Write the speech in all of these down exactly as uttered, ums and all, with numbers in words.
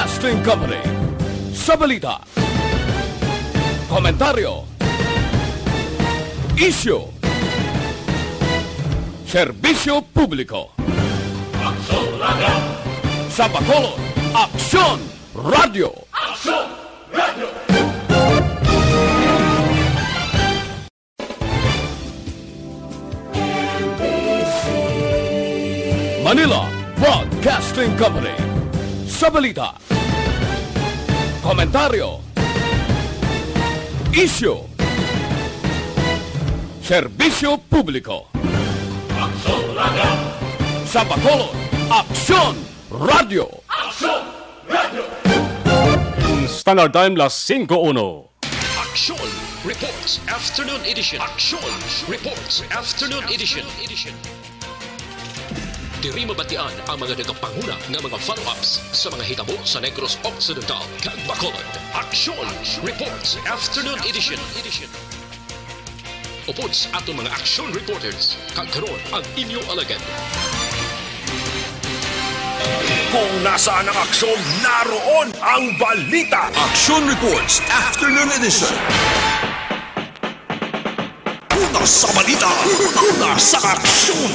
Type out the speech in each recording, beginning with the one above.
Broadcasting Company. Sa balita, komentaryo, isyu, serbisyo publiko. Aksyon Radio! Sa Bacolod, Aksyon Radio! Aksyon Radio! Manila Broadcasting Company. Sa balita, komentaryo, isyu, serbisyo publiko. Aksyon Radio! Sa Bacolod, Aksyon Radio! Aksyon Radio! Standard Time, las singko uno. Aksyon Reports Afternoon Edition. Aksyon Reports Afternoon Edition. Diri mabatian ang mga nagapanguna nga mga follow-ups sa mga hitabo sa Negros Occidental kag Bacolod. Aksyon Reports Afternoon Edition. Upod sa aton mga aksyon reporters, kag karon ang inyo alagad. Kung nasaan ang aksyon, naroon ang balita. Action Reports Afternoon Edition. Una sa balita, una sa aksyon.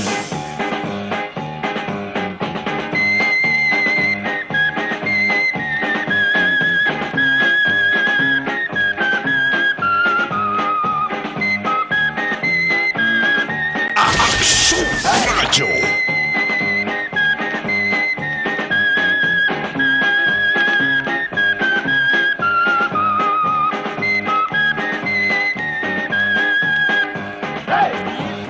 Aksyon Radyo.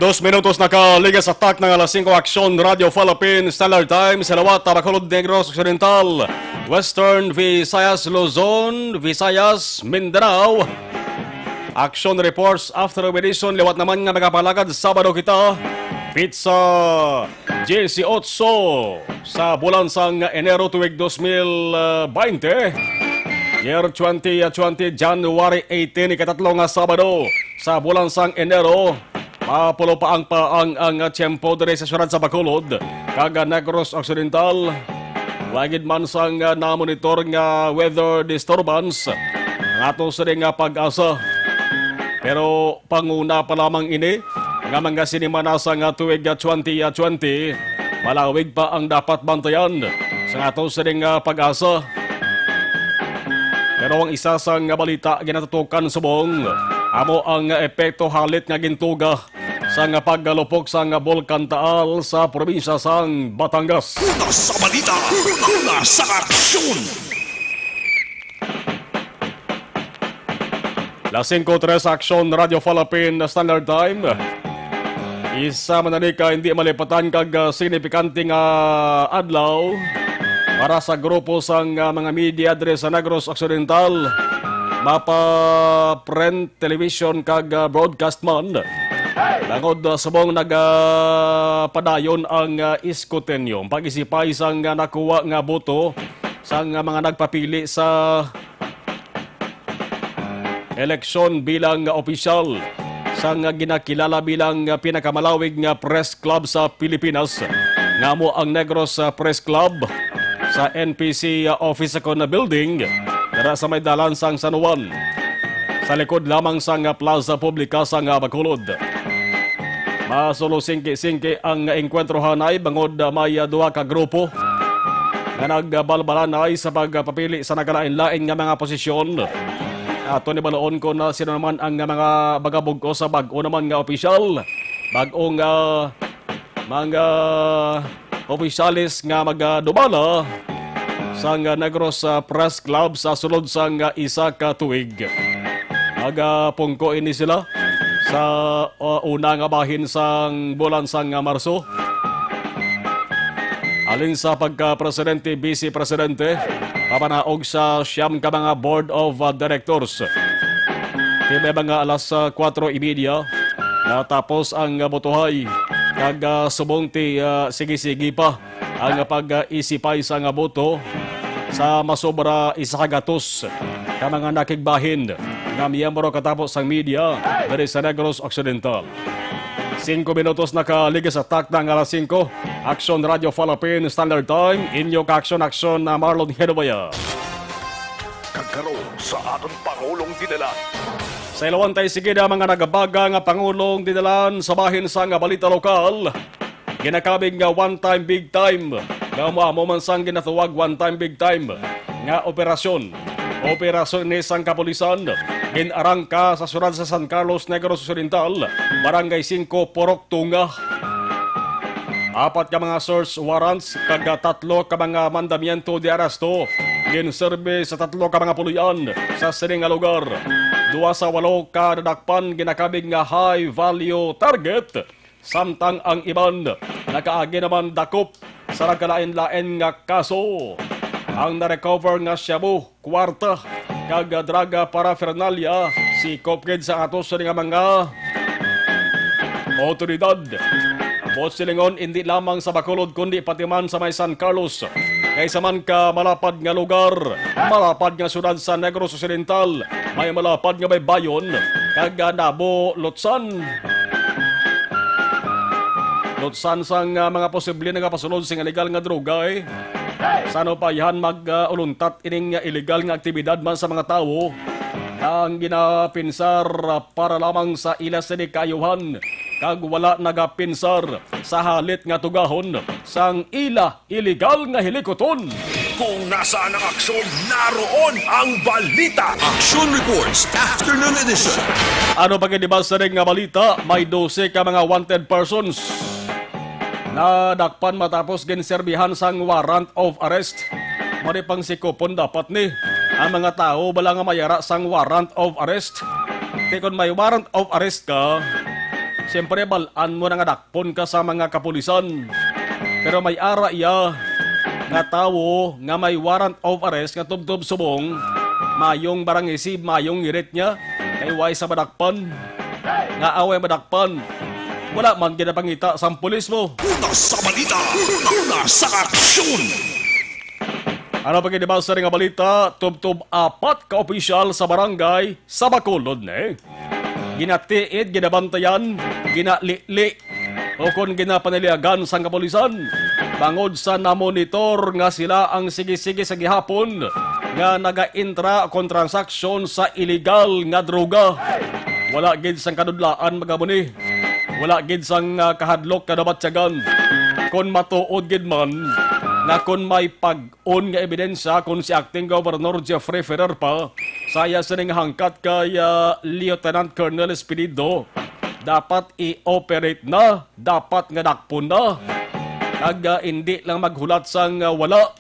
Dos minutos nakaligas sa takna nga alas singko, Aksyon Radio Philippine Standard Time sa liwat, Bacolod, Negros Occidental, Western Visayas, Luzon, Visayas, Mindanao. Action Reports Afternoon Edition, liwat naman nga magapalagad, Sabado kita, petsa dieciocho sa bulan sang Enero tuig dos mil baynte, year twenty twenty, January eighteen, ikatatlo nga Sabado sa bulan sang Enero. Mapulo pa ang pa ang, ang tiyempo diri sa siyudad sa Bacolod kag Negros Occidental. Wala gid man sang, ah, namonitor nga weather disturbance ang ato sini nga PAGASA. Pero panguna pa lamang ini nga mga sinimana sang, ah, tuig, ah, twenty twenty. Malawig pa ang dapat bantayan sang ato sini nga PAGASA. Pero ang isa sang balita ginatutukan subong amo ang epekto halit nga gintuga sang paggalupok sang Bulkan Taal sa probinsya sang Batangas. Una sa balita, una sa aksyon. Las singko tres, Aksyon Radio Philippine Standard Time. Isa man ini ka hindi malipatan kag, ah, sinipikante nga adlaw para sa grupo sang, ah, mga media diri sa Negros Occidental, Mapa Print, Television kag, ah, Broadcast man. Bangod, ah, subong nagapadayon ang, ah, iskutenyo, pag-isipay sang, ah, nakuha nga boto sang, ah, mga nagpapili sa eleksyon bilang opisyal sang ginakilala bilang pinakamalawig nga press club sa Pilipinas, nga amo ang Negros Press Club, sa N P C Office Second Building, dira sa may dalan sang San Juan, sa likod lamang sang Plaza Publica sang Bacolod. Masulo singki-singki ang engkwentrohanay bangod may duha ka grupo nga nagbalbalanay sa pagpapili sa nagalain-lain nga mga posisyon. Ato ni baloon kon sino naman ang mga magabug-os sa bag-o naman nga opisyal, bag-ong, ah, mga opisyales nga magadumala sang Negros, ah, Press Club sa sulod sang, ah, isa ka tuig. Magapungko ini sila sa, ah, una nga bahin sang bulan sang, ah, Marso. Halin sa pagka-presidente, vice presidente, papanaog sa siyam ka mga board of, ah, directors. Ti may mga alas, ah, kuwatro y media, natapos ang, ah, botohay, kag, ah, subong ti, ah, sige-sige pa ang pag-isipay sang boto sa masobra isa ka gatos ka mga nakigbahin nga miyembro katapos sang media diri sa Negros Occidental. Singko minutos nakaligas sa takna nga alas singko. Action Radio Philippine Standard Time, inyo ka-action-action na Marlon Genovia. Karon sa aton Pangulong Dinalan. Sa ilawan tay sige na mga nagabaga nga Pangulong Dinalan sa bahin sa nga balita lokal. Ginakabig nga one time big time nga umaamo man sang ginatawag one time big time nga operasyon. Operasyon ini sang kapulisan gin-arangka sa siyudad sa San Carlos, Negros Occidental, Barangay Singko, Purok Tunga. Apat ka mga search warrants kag tatlo ka mga mandamiento de arresto ginserbi sa tatlo ka mga puloy-an sa sining nga lugar. Duha sa walo ka nadakpan ginakabig nga high value target, samtang ang iban nakaagi naman dakop sa nagkalain-lain nga kaso. Ang na-recover nga shabu, kwarta, kag draga paraphernalia, sikop gid sa ato sini nga mga otoridad. Buot silingon, indi lamang sa Bacolod, kundi pati man sa may San Carlos, kay sa man ka malapad nga lugar, malapad nga siyudad sa Negros Occidental, may malapad nga baybayon, kag, ah, nabo lutsan. Lutsan sang, ah, mga posible nagapasulod sing iligal nga droga, eh. Sa ano pa yan mag, ah, uluntat ining, ah, iligal nga aktibidad man sa mga tawo ang ginapinsar, ah, para lamang sa ila sini kaayuhan, kag wala nagapinsar sa halit nga tugahon sang ila iligal nga hilikuton. Kung nasaan ang aksyon, naroon ang balita. Action Reports, Afternoon Edition. Ano pa gid ba sa ring nga balita? May dose ka mga wanted persons nadakpan matapos ginserbihan sang warrant of arrest. Mari pang sikupon dapat ni ang mga tawo bala nga mayara sang warrant of arrest. Kay kung may warrant of arrest ka, siyempre bal-an mo na nga dakpon ka sa mga kapulisan. Pero may ara iya nga tawo nga may warrant of arrest nga tubtob subong, mayong barangisi, mayong ngirit niya, kay way sa madakpan. Nga away madakpan, wala man ginapangita sang pulis mo. Una sa balita, una sa aksyon. Ano pa gid ba sa nga balita? Tubtob apat ka opisyal sa barangay sa Bacolod ni ginatiid, ginabantayan, ginalili, o kon ginapanaliagan sang kapulisan, bangod sa namonitor nga sila ang sige-sige sa gihapon nga nagaintra kon transaksyon sa iligal nga droga. Wala gid sang kadudlaan, mga muni. Wala gid sang, ah, kahadlok kadabatyagan. Kon matuod gid man nga kon may pag-on nga ebidensya kon si Acting Governor Jeffrey Ferrer pa sa iya sining hangkat kay, ah, Lieutenant Colonel Espinido, dapat i-operate na, dapat nga dakpon na. Kag, ah, indi lang maghulat sang, ah, wala.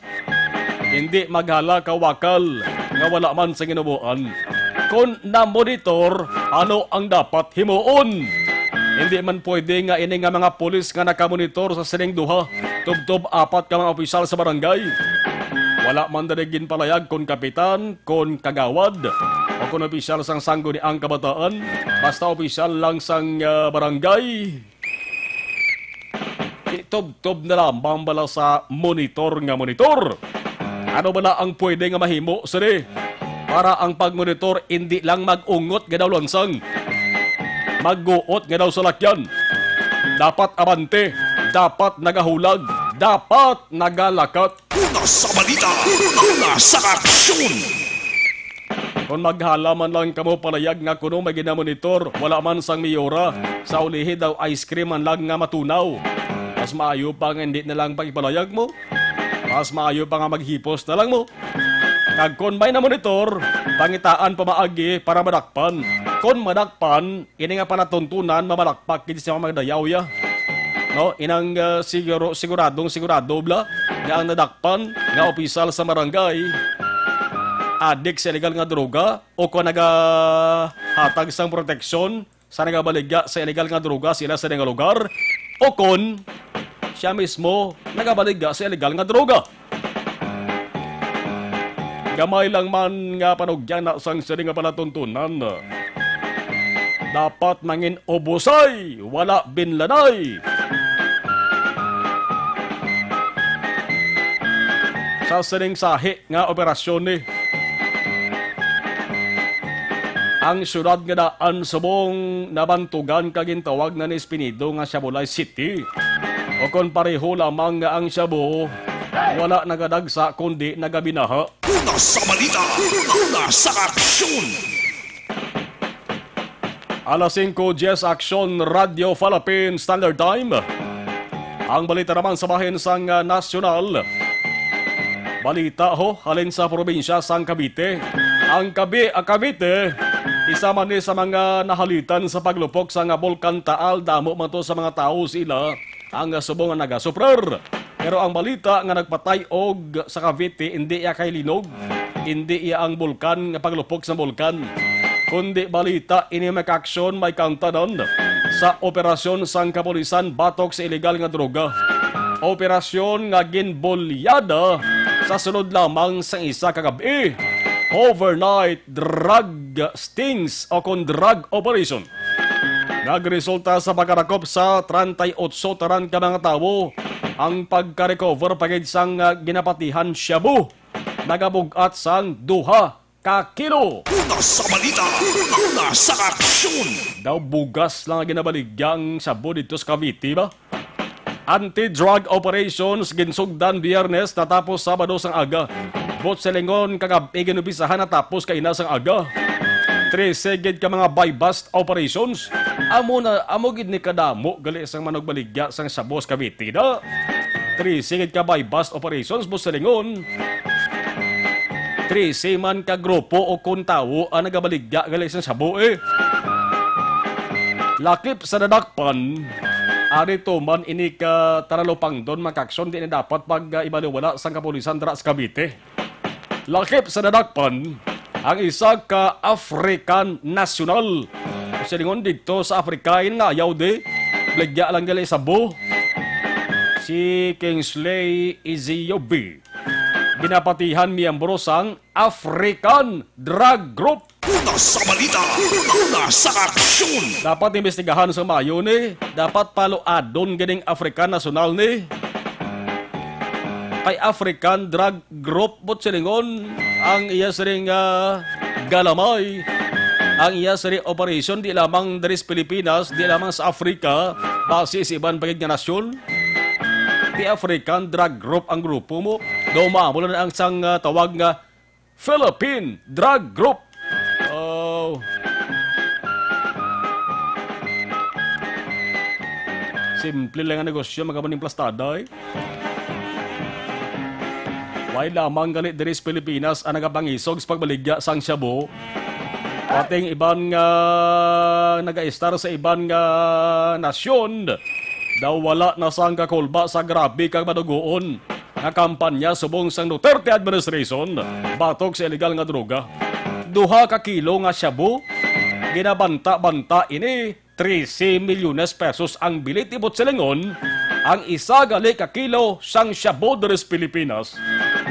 Indi maghala kawakal nga wala man sa ginubuan. Kon namonitor, ano ang dapat himuon? Hindi man pwede nga ini nga mga pulis nga nakamonitor sa sining duha, tubtob apat ka mga opisyal sa barangay. Wala man dali ginpalayag kon kapitan, kon kagawad, o kon opisyal sang sangguniang kabataan, basta opisyal lang sang, ah, barangay. Itubtob na lamang bala sa monitor nga monitor. Ano bala ang pwede nga mahimo sini para ang pagmonitor indi lang mag-ungot nga daw lansang, magguot nga daw salakyan? Dapat abante, dapat nagahulag, dapat nagalakat. Una sa balita, una sa aksyon. Kon maghala man lang kamo palayag nga kuno may ginamonitor, wala man sang miyora, sa ulihi daw ice cream man lang nga matunaw. Mas maayo pa nga hindi na lang pagipalayag mo. Mas maayo pa nga maghipos na lang mo. Kag kon may namonitor, pangitaan pamaagi para madakpan. Kon madakpan, ini nga palatuntunan mamalakpak gid sa mga dayaw ya. No, inang, ah, siguro, siguradong sigurado bla nga ang nadakpan nga opisyal sa barangay adik sa iligal nga droga o kon nagahatag sang proteksyon sa nagabaligya sa iligal nga droga sila sa nga lugar o kon siya mismo nagabaligya sa iligal nga droga. Gamay lang man nga panugyana sang sini nga palatuntunan. Dapat mangin ubusay, wala binlanay. Sa sining sahi nga operasyon ni ang siyudad nga daan subong nabantugan kag gintawag na ni Espinido nga Siabulay City. O kon pareho lamang nga ang shabu, wala nagadagsa kundi nagabinaha. Una sa balita, una sa aksyon. Alas singko diyes, Aksyon Radyo Philippine Standard Time. Ang balita naman sa bahin sang, ah, nasyonal. Balita ho, halin sa probinsya sang Cavite. Ang Cavi-, ah, Cavite, isa man ni sa mga nahalitan sa paglupok sang, ah, Bulkan Taal. Damo man to sa mga tawo sila ang, ah, subong nga nagasuprer. Pero ang balita nga nagpatay og sa Cavite, indi iya kay linog, indi iya ang bulkan nga paglupok sa bulkan, kundi balita ini may kaaksyon, may kaangtanan sa operasyon sang kapulisan batok sa iligal nga droga. Operasyon nga ginbulyada sa sulod lamang sang isa ka gab-i. Overnight drug stings o kon drug operation. Nagresulta sa pagkarakop sa treinta y ocho tanan ka mga tawo ang pagka-recover pa gid sang, ah, ginapatihan shabu. Nagabug-at sang duha ka kilo. Una sa balita, una sa aksyon. Daw bugas lang ang ginabaligya ang shabu dito sa Cavite ba? Anti-drug operations ginsugdan Biyernes, natapos Sabado sang aga. Buot silingon, kagab-i ginumpisahan, natapos kaina sang aga. Trese gid ka mga buy-bust operations. Amo na, amo gid ni kadamo gali sang manugbaligya sang shabu sa Cavite na. Trese gid ka buy-bust operations, buot silingon. Trese man ka grupo o kon tawo ang nagabaligya gali sang shabu, eh. Lakip sa nadakpan, ari tuman ini ka taralupangdon, mga kaaksyon, di na dapat pag, ah, ibaliwala sang kapulisan dira sa Cavite. Lakip sa nadakpan ang isa ka African national. Silingon didto sa Africa, in nga ayaw di, bligya lang gali shabu. Si Kingsley Iziobi, ginapatihan miyembro sang African Drug Group. Una sa balita, una sa aksyon. Dapat imbestigahan sa maayo ni. Dapat paluadon gining African national ni. Kay African Drug Group, buot silingon, ang iya siring, ah, galamay, ang iya siring operation, di lamang diri sa Pilipinas, di lamang sa Africa, basi sa iban pa gid nga nasyon. Di African Drug Group ang grupo mo. Daw maamo lang ang sang, ah, tawag nga Philippine Drug Group. Oh. Simple lang ang negosyo, magabaning plastada, eh. Way lamang gali diri sa Pilipinas ang nagapangisog sa pagbaligya sang shabu. Pati ang iban nga nagaistar sa iban nga nasyon, daw wala na sang kakulba sa grabe kag madugoon nga kampanya subong sang Duterte administration batok sa iligal nga droga. Duha ka kilo nga shabu, ginabanta-banta ini, trese milyones pesos ang bili, ti buot silingon. Ang isa gali ka kilo sang shabu diri sa Pilipinas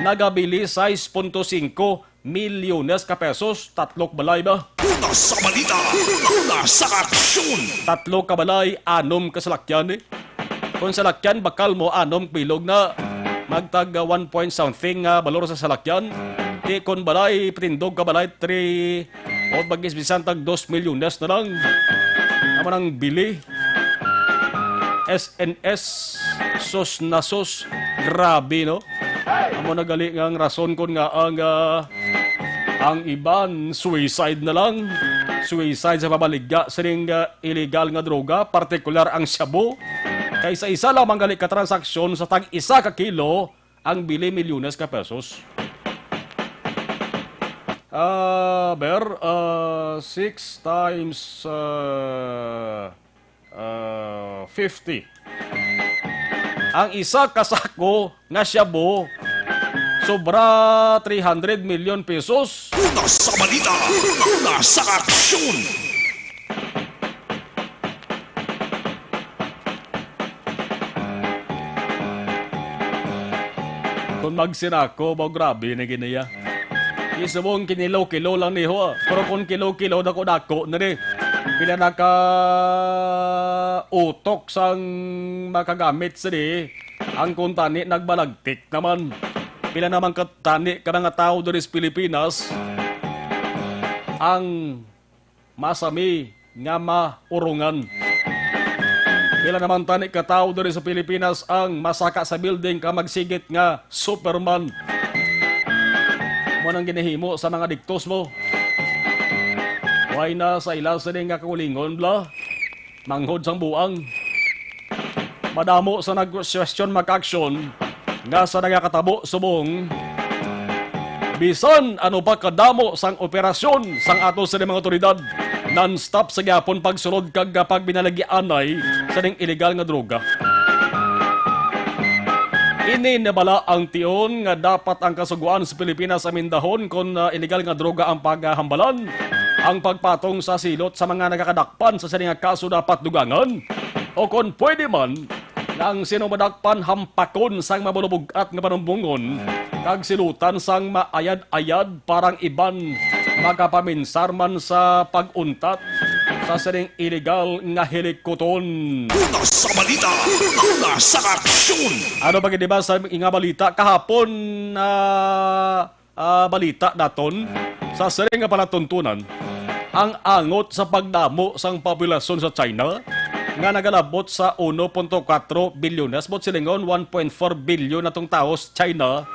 nagabili sais punto singko milyones ka pesos, tatlo ka balay ba? Una sa balita, una sa aksyon. Tatlo ka balay, anom ka salakyan, eh. Kung salakyan, bakal mo anom bilog na magtag, ah, one point something nga balor sa salakyan. Di kon balay, patindog ka balay, three, o bagis bisan tag dos milyones na lang. Amo nang bili. S N S, sus na sus. Grabe, no? Amo na gali nga ang rason kon nga ang, ah, ang iban suicide na lang. Suicide sa pamaligya sining, ah, illegal nga droga, partikular ang shabu. Kay sa isa lamang gali ka transaksyon, sa tag isa ka kilo, ang bili milyones ka pesos. Ah, ber, ah, six times, ah, ah, fifty. Ang isa ka sako nga shabu, sobra three hundred million pesos. Una sa balita, una sa aksyon. Kung magsinako, ba, grabe na gid niya. Di subong kinilo-kilo lang ni ho, ah. Pero kung kilo-kilo, dako-dako na ni. Pila na ka utok sang makagamit sa di, ang kuntani nagbalagtik naman. Pila naman ka tani ka mga tao diri sa Pilipinas ang masami nga maurungan. Pila naman tani ka tawo diri sa Pilipinas ang masaka sa building ka magsigit nga Superman? Mo ang ginahimo sa mga diktos mo. Way na sa ila sini nga kaugalingon, bala, manghod sang buang. Madamo sa nagkwestiyon mag-aksyon nga sa nagakatabo subong bisan ano pa kadamo sang operasyon sang ato sini mga otoridad, non-stop sa gihapon pagsulod kag pagbinalagianay sa ning iligal nga droga. Ini na bala ang tion nga dapat ang Kasugoan sa Pilipinas amendahon kon, ah, iligal nga droga ang paghambalan? Ang pagpatong sa silot sa mga nagakadakpan sa sini nga kaso dapat dugangan? O kon pwede man, nga ang sino madakpan hampakon sang mabulubog-at nga panumbongon kag silutan sang maayad-ayad parang iban makapaminsar man sa pag-untat sa sining iligal nga hilikuton. Una sa balita, una sa aksyon. Ano ba gid ba sa nga balita kahapon na, ah, balita naton? Sa sining nga palatuntunan, ang angot sa pagdamo sang populasyon sa China nga nagalabot sa uno punto kuwatro bilyones, buot silingon one point four billion atong tawo sa China,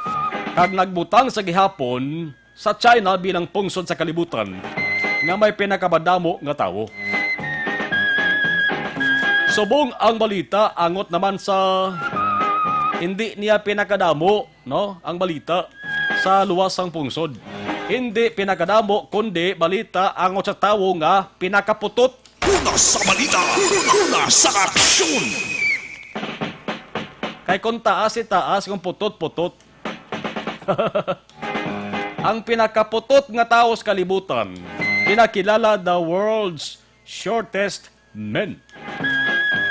kag nagbutang sa gihapon sa China bilang pungsod sa kalibutan nga may pinakamadamo nga tawo. Subong ang balita, angot naman sa hindi niya pinakadamo, no, ang balita sa luwas sang pungsod. Hindi pinakadamo, kundi balita angot sa tawo nga pinakaputot. Una sa balita, una sa aksyon. Kay kung taas, itaas, kung putot, putot. Ang pinakaputot nga tawo sa kalibutan, pinakilala the world's shortest man.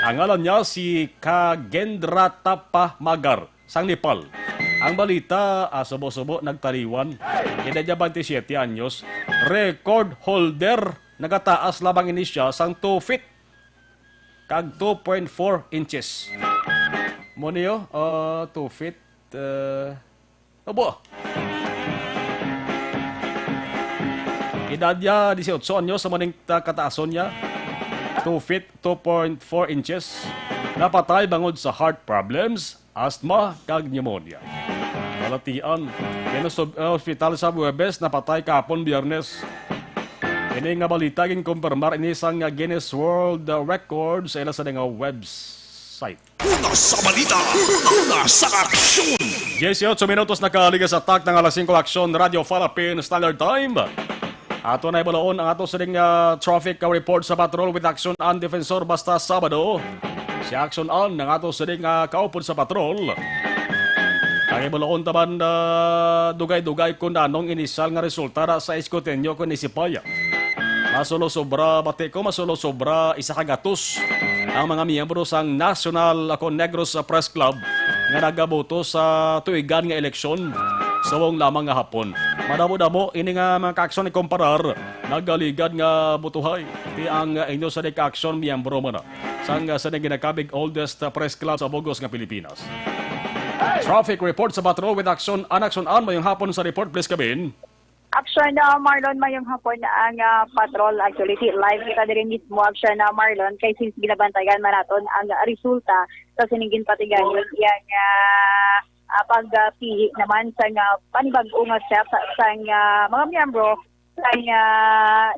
Ang ngalan niya si Khagendra Tappa Magar sang Nepal. Ang balita, ah, subo-subo nagtaliwan. Edad niya twenty-siete anyos. Record holder, nagataas lamang ini siya sang two feet kag two point four inches. Mo niyo, ah, two feet, ah, Abo. Edad niya, dieciocho anyos, sa maning ta-, kataason niya, two feet, two point four inches. Napatay bangod sa heart problems, asthma, kag pneumonia. Balatian, ginasob-, uh, hospital sa Huwebes, napatay kahapon, Biyernes. Ini nga balita ginkumpirmar ini sang Guinness World Records sa ila sa nga website. Una sa balita, una sa aksyon. Dieciocho minutos na kaaliga sa tak ng alas singko, Aksyon Radio Philippine Standard Time. Ato na ibaloon ang ato sining, ah, traffic report sa patrol with Aksyon An Defensor basta Sabado. Si Aksyon An ang ato sining, ah, kaupod sa patrol. Ang ibaloon taman, ah, dugay-dugay kung anong inisyal nga resulta na sa Escoteño kung isipaya. Masulo sobra, bati ko, masulo sobra isa ka gatos ang mga miyembro sang National Negros Press Club nga nagaboto sa tuigan nga eleksyon subong lamang nga hapon. Madamo-damo ini nga mga kaaksyon ikomparar nagaligad nga botohay. Ti ang inyo sa kaaksyon miyembro man na sang sa ginakabig oldest press club sa bugos nga Pilipinas. Traffic report sa Patrol with Aksyon An. Aksyon An, mayong hapon sa report, please come in. Aksyon na, Marlon, mayong hapon ang, ah, patrol. Actually, ti-, live kita diri mismo, Aksyon na, Marlon, kay since ginabantayan man naton ang resulta sa sining ginpatigayon iyang, ah, ah, pagpili naman sa nga panibag-o nga step sa, sa nga mga miyembro sa nga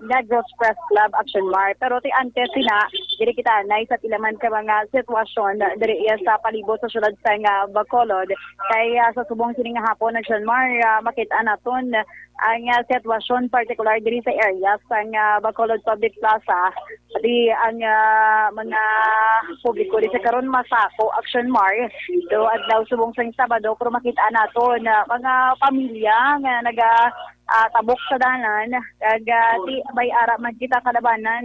Negros Press Club, Aksyon Mar. Pero ti antes sina, diri kita anay sa pila man ka mga sitwasyon diri iya sa palibot sa syudad sa nga Bacolod. Kay, ah, sa subong sini nga hapon, Aksyon Mar, ah, makita naton ang, ah, sitwasyon, partikular diri sa area sang, ah, Bacolod Public Plaza, di ang, ah, mga publiko di sa karon masako, Aksyon Mar. So, adlaw subong sang Sabado, pero makita nato na mga pamilya nga naga, ah, tabok sa dalan, kag, ah, di may ara man kita kalabanan,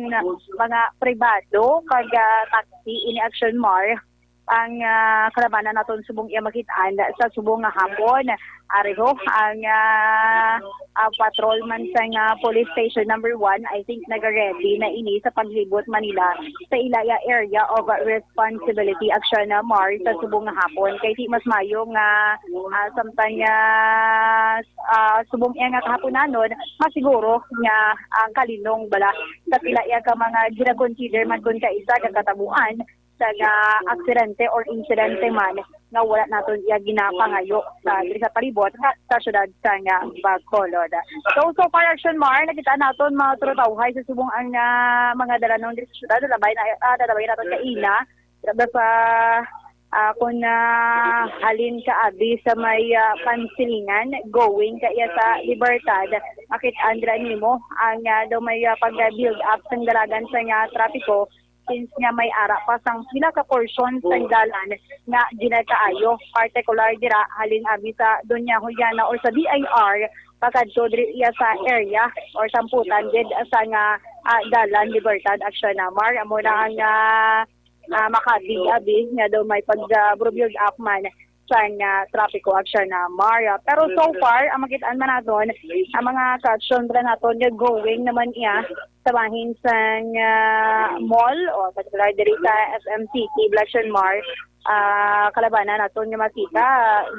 mga pribado, kag, ah, taxi ini, Aksyon Mar. Ang, ah, kalabanan naton subong iya makit-an sa subong nga hapon. Ariho ang, ah, ah, patrolman sa nga Police Station Number One, I think, nagaready na ini sa paglibot man nila sa ila iya area of responsibility, Aksyon na, Mar, sa subong nga hapon. Kay di mas mayo nga, ah, samtang, ah, ah, subong iya nga kahaponanon, masiguro nga ang kalinong bala sa pila iya ka mga ginakonsider man kun kaisa ka katabuan sa nga aksidente or insidente man nga wala naton iya ginapangayo sa, diri sa palibot nga sa siyudad sang Bacolod. So, so far, Action Mar, nakita naton mga turutawhay sa subong ang, ah, mga dalanon diri sa siyudad, labay na, ah, labay naton kaina, grabe pa, ah, kung, ah, halin ka abi sa may, ah, Pansilingan, going ka iya sa Libertad, makit-an dira nimo ang, ah, daw may, ah, pag-build up sang dalagan sang, ah, trapiko, since nga may ara pa sang pila ka porsyon sang dalan nga ginakaayo, partikular dira halin abi sa Doña Juliana or sa B I R, pakadto diri iya sa area or samputan gid sang, ah, ah, dalan Libertad, Action Mar. Amo na ang, ah, ah, makabi-abi nga daw may pag, ah, build up man sang, ah, trapiko, Action Mar. Pero so far, ang makit-an man naton, ang mga ka-action ra naton nga going naman iya sa bahin sang, ah, mall o particular diri sa S M City, Action Mar, ah, kalabanan naton nga makita,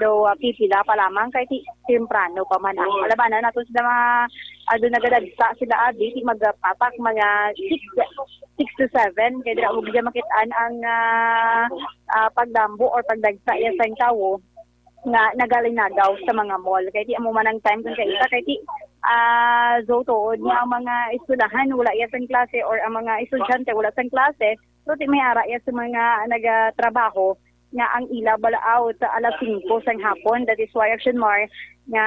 daw, ah, pipila pa lamang kay ti-, temprano pa man. Ah, kalabanan naton sila mga, ah, doon nagadagsa sila, ah, di, di magpatak mga six, six to seven. Kay dira mo gid makit-an ang, ah, ah, pagdambo or pagdagsa iya sang tawo nga nagalinagaw sa mga mall. Kay ti amo man ang time kung kaisa, kay ti, ah, so tuod nga ang mga eskwelahan wala iya sang klase or ang mga estudyante wala sang klase, so ti may ara iya sa mga nagatrabaho nga ang ila balaod sa alas singko sang hapon. That is why, Action Mar, nga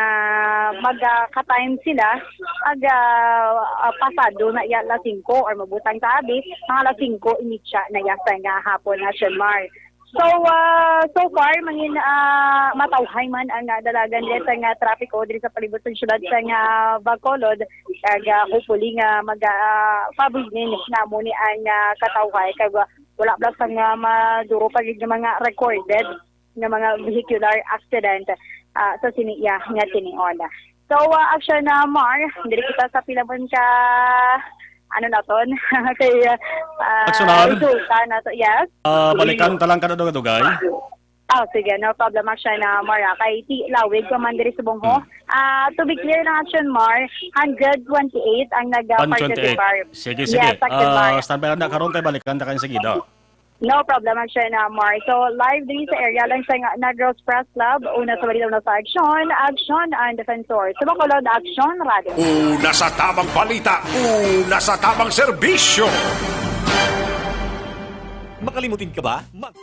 magka-time sila, ag, ah, ah, pasado na iya alas singko or mabutang sa abi, mga alas singko initsa na iya sang hapon, Action Mar. So, ah, so far, mangin, ah, matawhay man ang, ah, dalagan diri sa nga trapiko diri sa palibot sa siyudad sa nga Bacolod. Kag, ah, hopefully nga mag, ah, pabilin namo ni ang, ah, katawhay. Kag, ah, wala bala sang, ah, maduro pa gid nga mga recorded nga mga vehicular accident, ah, sa sini iya nga tinion. So, ah, Action, ah, Mar, diri kita sa pila man ka, ano naton, kay, ah, Action, Mar. Resulta nato. Yes? Ah, balikan ta lang kada dugay-dugay. Oh, sige, no problem, Action, ah, Mar, ah. Kay ti lawig pa man diri subong ho. Hmm. Ah, to be clear lang, Action Mar, hundred twenty-eight ang nag, ah, One twenty-eight. Participar. Sige, sige. Yes, Action Mar. Ah, standby lang na karon kay balikan ta kayo sa gida. No problem, Action, ah, Mar. So, live diri sa area lang sa nga-, Negros Press Club. Una sa balita, una sa aksyon, aksyon ang defensor. Sa Bacolod, Aksyon Radio. Una sa tamang balita, una sa tamang serbisyo. Makalimutin ka ba? Mag-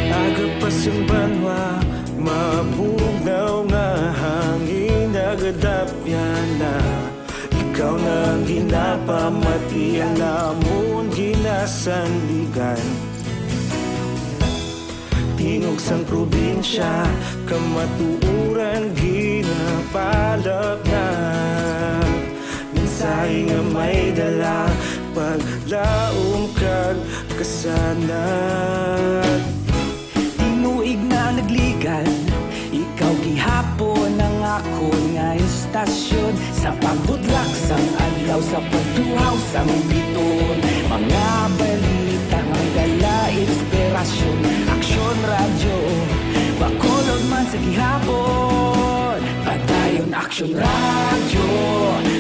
Aga pa sing banwa, mabugnaw nga hangin nagadapyan na. Ikaw na ang ginapamati, ang namon ginasandigan. Tingog sang probinsya, kamatuoran ginapalapnag. Mensahe nga may dala, paglaom kag kasanag. Tinuig na nagligan, ikaw gihapon ang akon nga istasyon. Sa pagbudlak sang adlaw, sa pagtuhaw sang biton, mga balita nga dala inspirasyon. Aksyon Radyo, Bacolod man sa gihapon. Padayon Aksyon Radyo,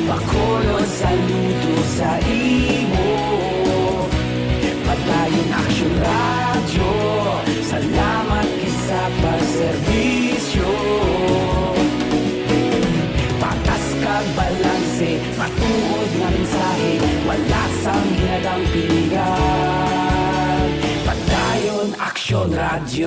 Bacolod, saludo sa imo. Padayon Aksyon Radyo, salamat gid sa pagserbisyo. Patas kag balanse, matuod nga mensahe, wala sang ginadampingan. Padayon Aksyon Radyo.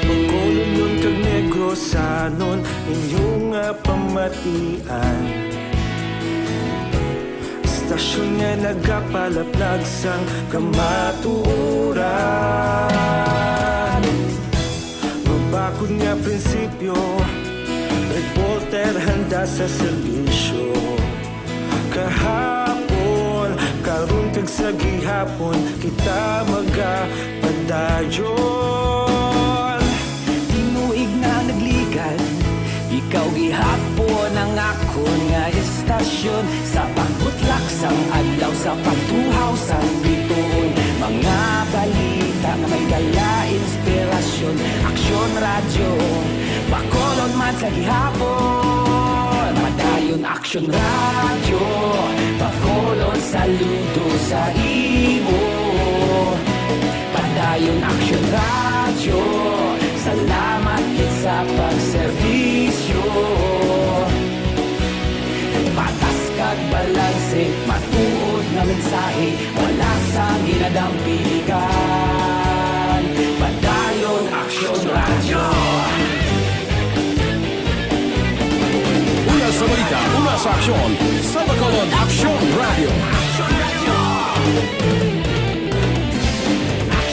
Bacolodnon kag Negrosanon, inyo nga pamatian. Istasyon nga nagapalaplag sang kamatuoran. Mabakod nga prinsipyo, reporter handa sa serbisyo. Kahapon, karon kag sa gihapon, kita magapadayon. Tinuig na nagligad, ikaw gihapon ang akon nga istasyon. Sa pagbutlak sang adlaw, sa pagtuhaw sang bituon, mga balita nga may dala inspirasyon. Aksyon Radyo, Bacolod man sa gihapon. Padayon Aksyon Radyo, Bacolod saludo sa imo. Padayon Aksyon Radyo, salamat gid sa pagserbisyo. Patas kag balanse, matuod nga mensahe, wala sang ginadampigan. Padayon Aksyon Radyo. Una sa balita, una sa aksyon, sa Bacolod Aksyon Radyo.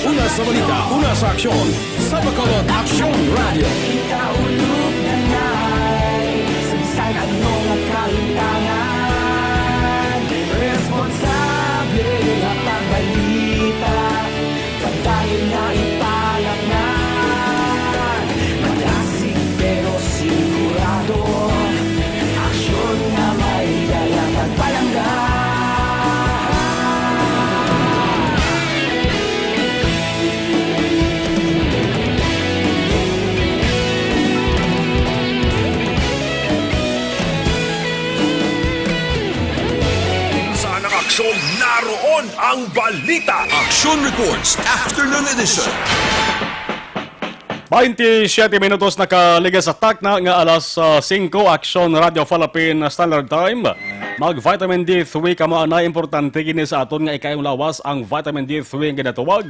Una sa balita, una sa aksyon, sa Bacolod Aksyon Radyo. Kita ulog na nay, sa bisan ano nga kahintangan, responsable nga pagbalita, padayon na ipalaknag. Madasig pero sigurado, aksyon nga may dala kag palangga. Sa anang aksyon, naroon ang balita. Action Reports, Afternoon Edition. Twenty-seven minutos nakaligas sa takna nga alas, ah, singko, Aksyon Radio Philippine Standard Time. Mag-vitamin D three kamo, anay, importante gini sa aton nga ikayong lawas, ang vitamin D three nga ginatawag.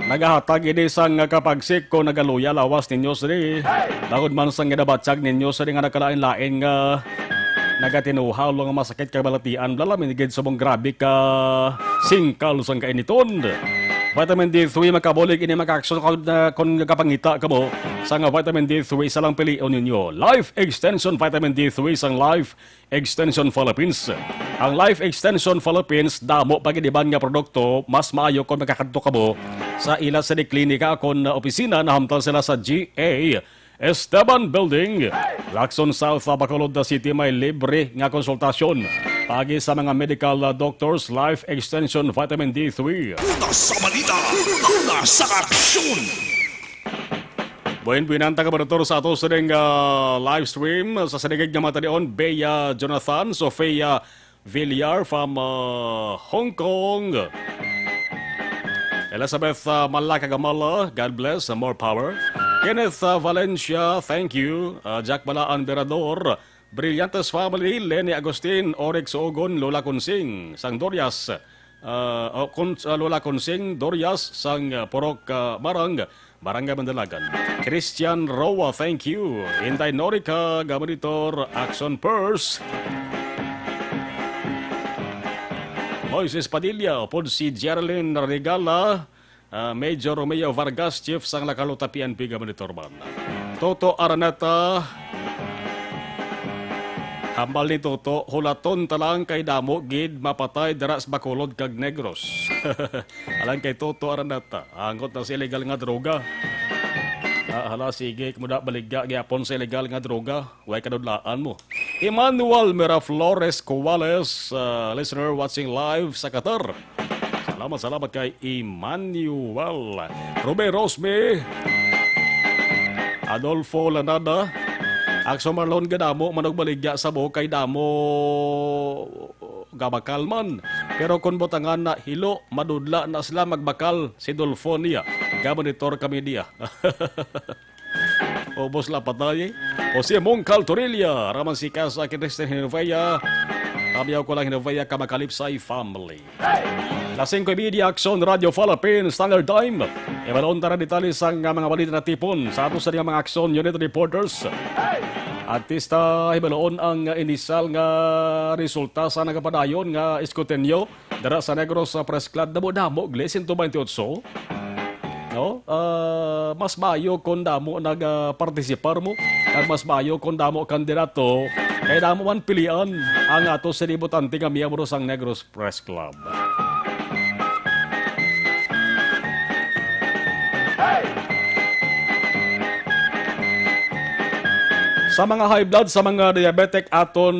Nagahatag ini sang kapagsik kon nagaluya lawas ninyo sini. Bangod man sang ginabatyag ninyo sini nga nagkalain-lain nga nagatinuhaw lang masakit kag balatian, lalamin gid subong grabe ka singkal sang kainiton. Vitamin D three makabulig ini, makaaksyon kon, ah, kon nagapangita kamo sang vitamin D three, isa lang pilion ninyo. Life Extension Vitamin D three sang Life Extension Philippines. Ang Life Extension Philippines, damo pa gid iban nga produkto, mas maayo kon makakadto kamo sa ila sini klinika kon opisina. Nahamtang sila sa G A Esteban Building, Lacson South, Bacolod City. May libre nga konsultasyon paagi sa mga medical, uh, doctors. Life Extension Vitamin D three. Una sa balita, una sa aksyon. Buhin-buhinan ta ka monitor sa ato sining, uh, live stream sa sinigig nga mga talion. Bea Jonathan, Sofia Villar from, uh, Hong Kong. Elizabeth, uh, Malakagamala, God bless, uh, more power. Kenneth, uh, Valencia, thank you. Uh, Jack Balaan Berador, Brillantes family, Lenny Agustin, Orex Ogon, Lola Kunsing, sang Dorias, uh, o Kun-, uh, Lola Kunsing, Dorias, sang, uh, Purok, uh, Marang, Barangay Mandalagan. Christian Roa, thank you. Inday Norica Gamonitor, Action Purse. Moises Padilla, upod si Geraldine Regala, ah, Major Romeo Vargas, Chief sang Lakalota P N P Gamonitor man. Toto Araneta, hambal ni Toto, hulaton ta lang kay damo gid mapatay dira sa Bacolod kag Negros. Alang kay Toto Araneta, anggot na sa illegal nga droga. Ah, hala, sige, kumuda baligya gyapon sa illegal nga droga. Way kadudlaan mo. Emmanuel Miraflores Cuales, ah, listener watching live sa Qatar. Salamat, salamat kay Emmanuel. Ruben Rosme, Adolfo Lanada, Akso Marlon, gadamo manugbaligya sa buhok kay damo gabakal man. Pero kung butangan na hilo, madudla na sila magbakal si Dolfo niya. Gamonitor kami niya. Ubos la patay. Jose Mongcal Torilla, raman si Casa Kristen Hinovea, Tabyaw ko lang Hinovea, Kamakalipsay family. Las singko y media, Aksyon Radyo Philippine Standard Time. Ibaloon ta na detalye sang, ah, mga balita natipon sa ato sa mga Aksyon Unit reporters. Artista, ibaloon ang, ah, inisal nga resulta sa nagapadayon nga iskutinyo dira sa Negros, ah, Press Club. Damo-damo, gle, sento baynte otso. No? Ah, mas maayo kung damo nag, ah, partisipar mo, kag mas maayo kung damo kandidato, kay damo man pilian ang ato sa botante nga miyembro sang Negros Press Club. Sa mga high blood, sa mga diabetic, aton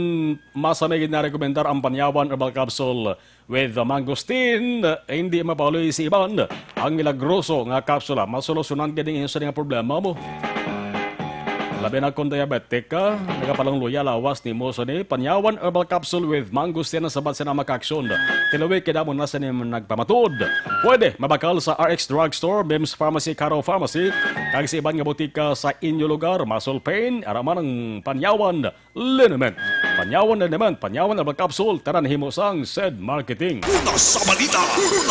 mas may ginarekomendar ang Panyawan Herbal Capsule with mangosteen. Hindi mapaluy si iban ang milagroso nga kapsula. Masolusyonan gid ang inyo sa nga problema mo. Labi na kung diabetic ka, nagapalangluya lawas nimo sa ni Panyawan Herbal Capsule with Mangosteen ang sabat sa mga aksyon. Tilawi kay damo na sa nimo nagpamatud. Pwede mabakal sa R X Drugstore, Mims Pharmacy, Caro Pharmacy, kag sa iban nga botika sa inyo lugar. Muscle pain, araman ang Panyawan Liniment. Panyawan Liniment, Panyawan Herbal Capsule, tanan himo sang Sed Marketing. Una sa balita,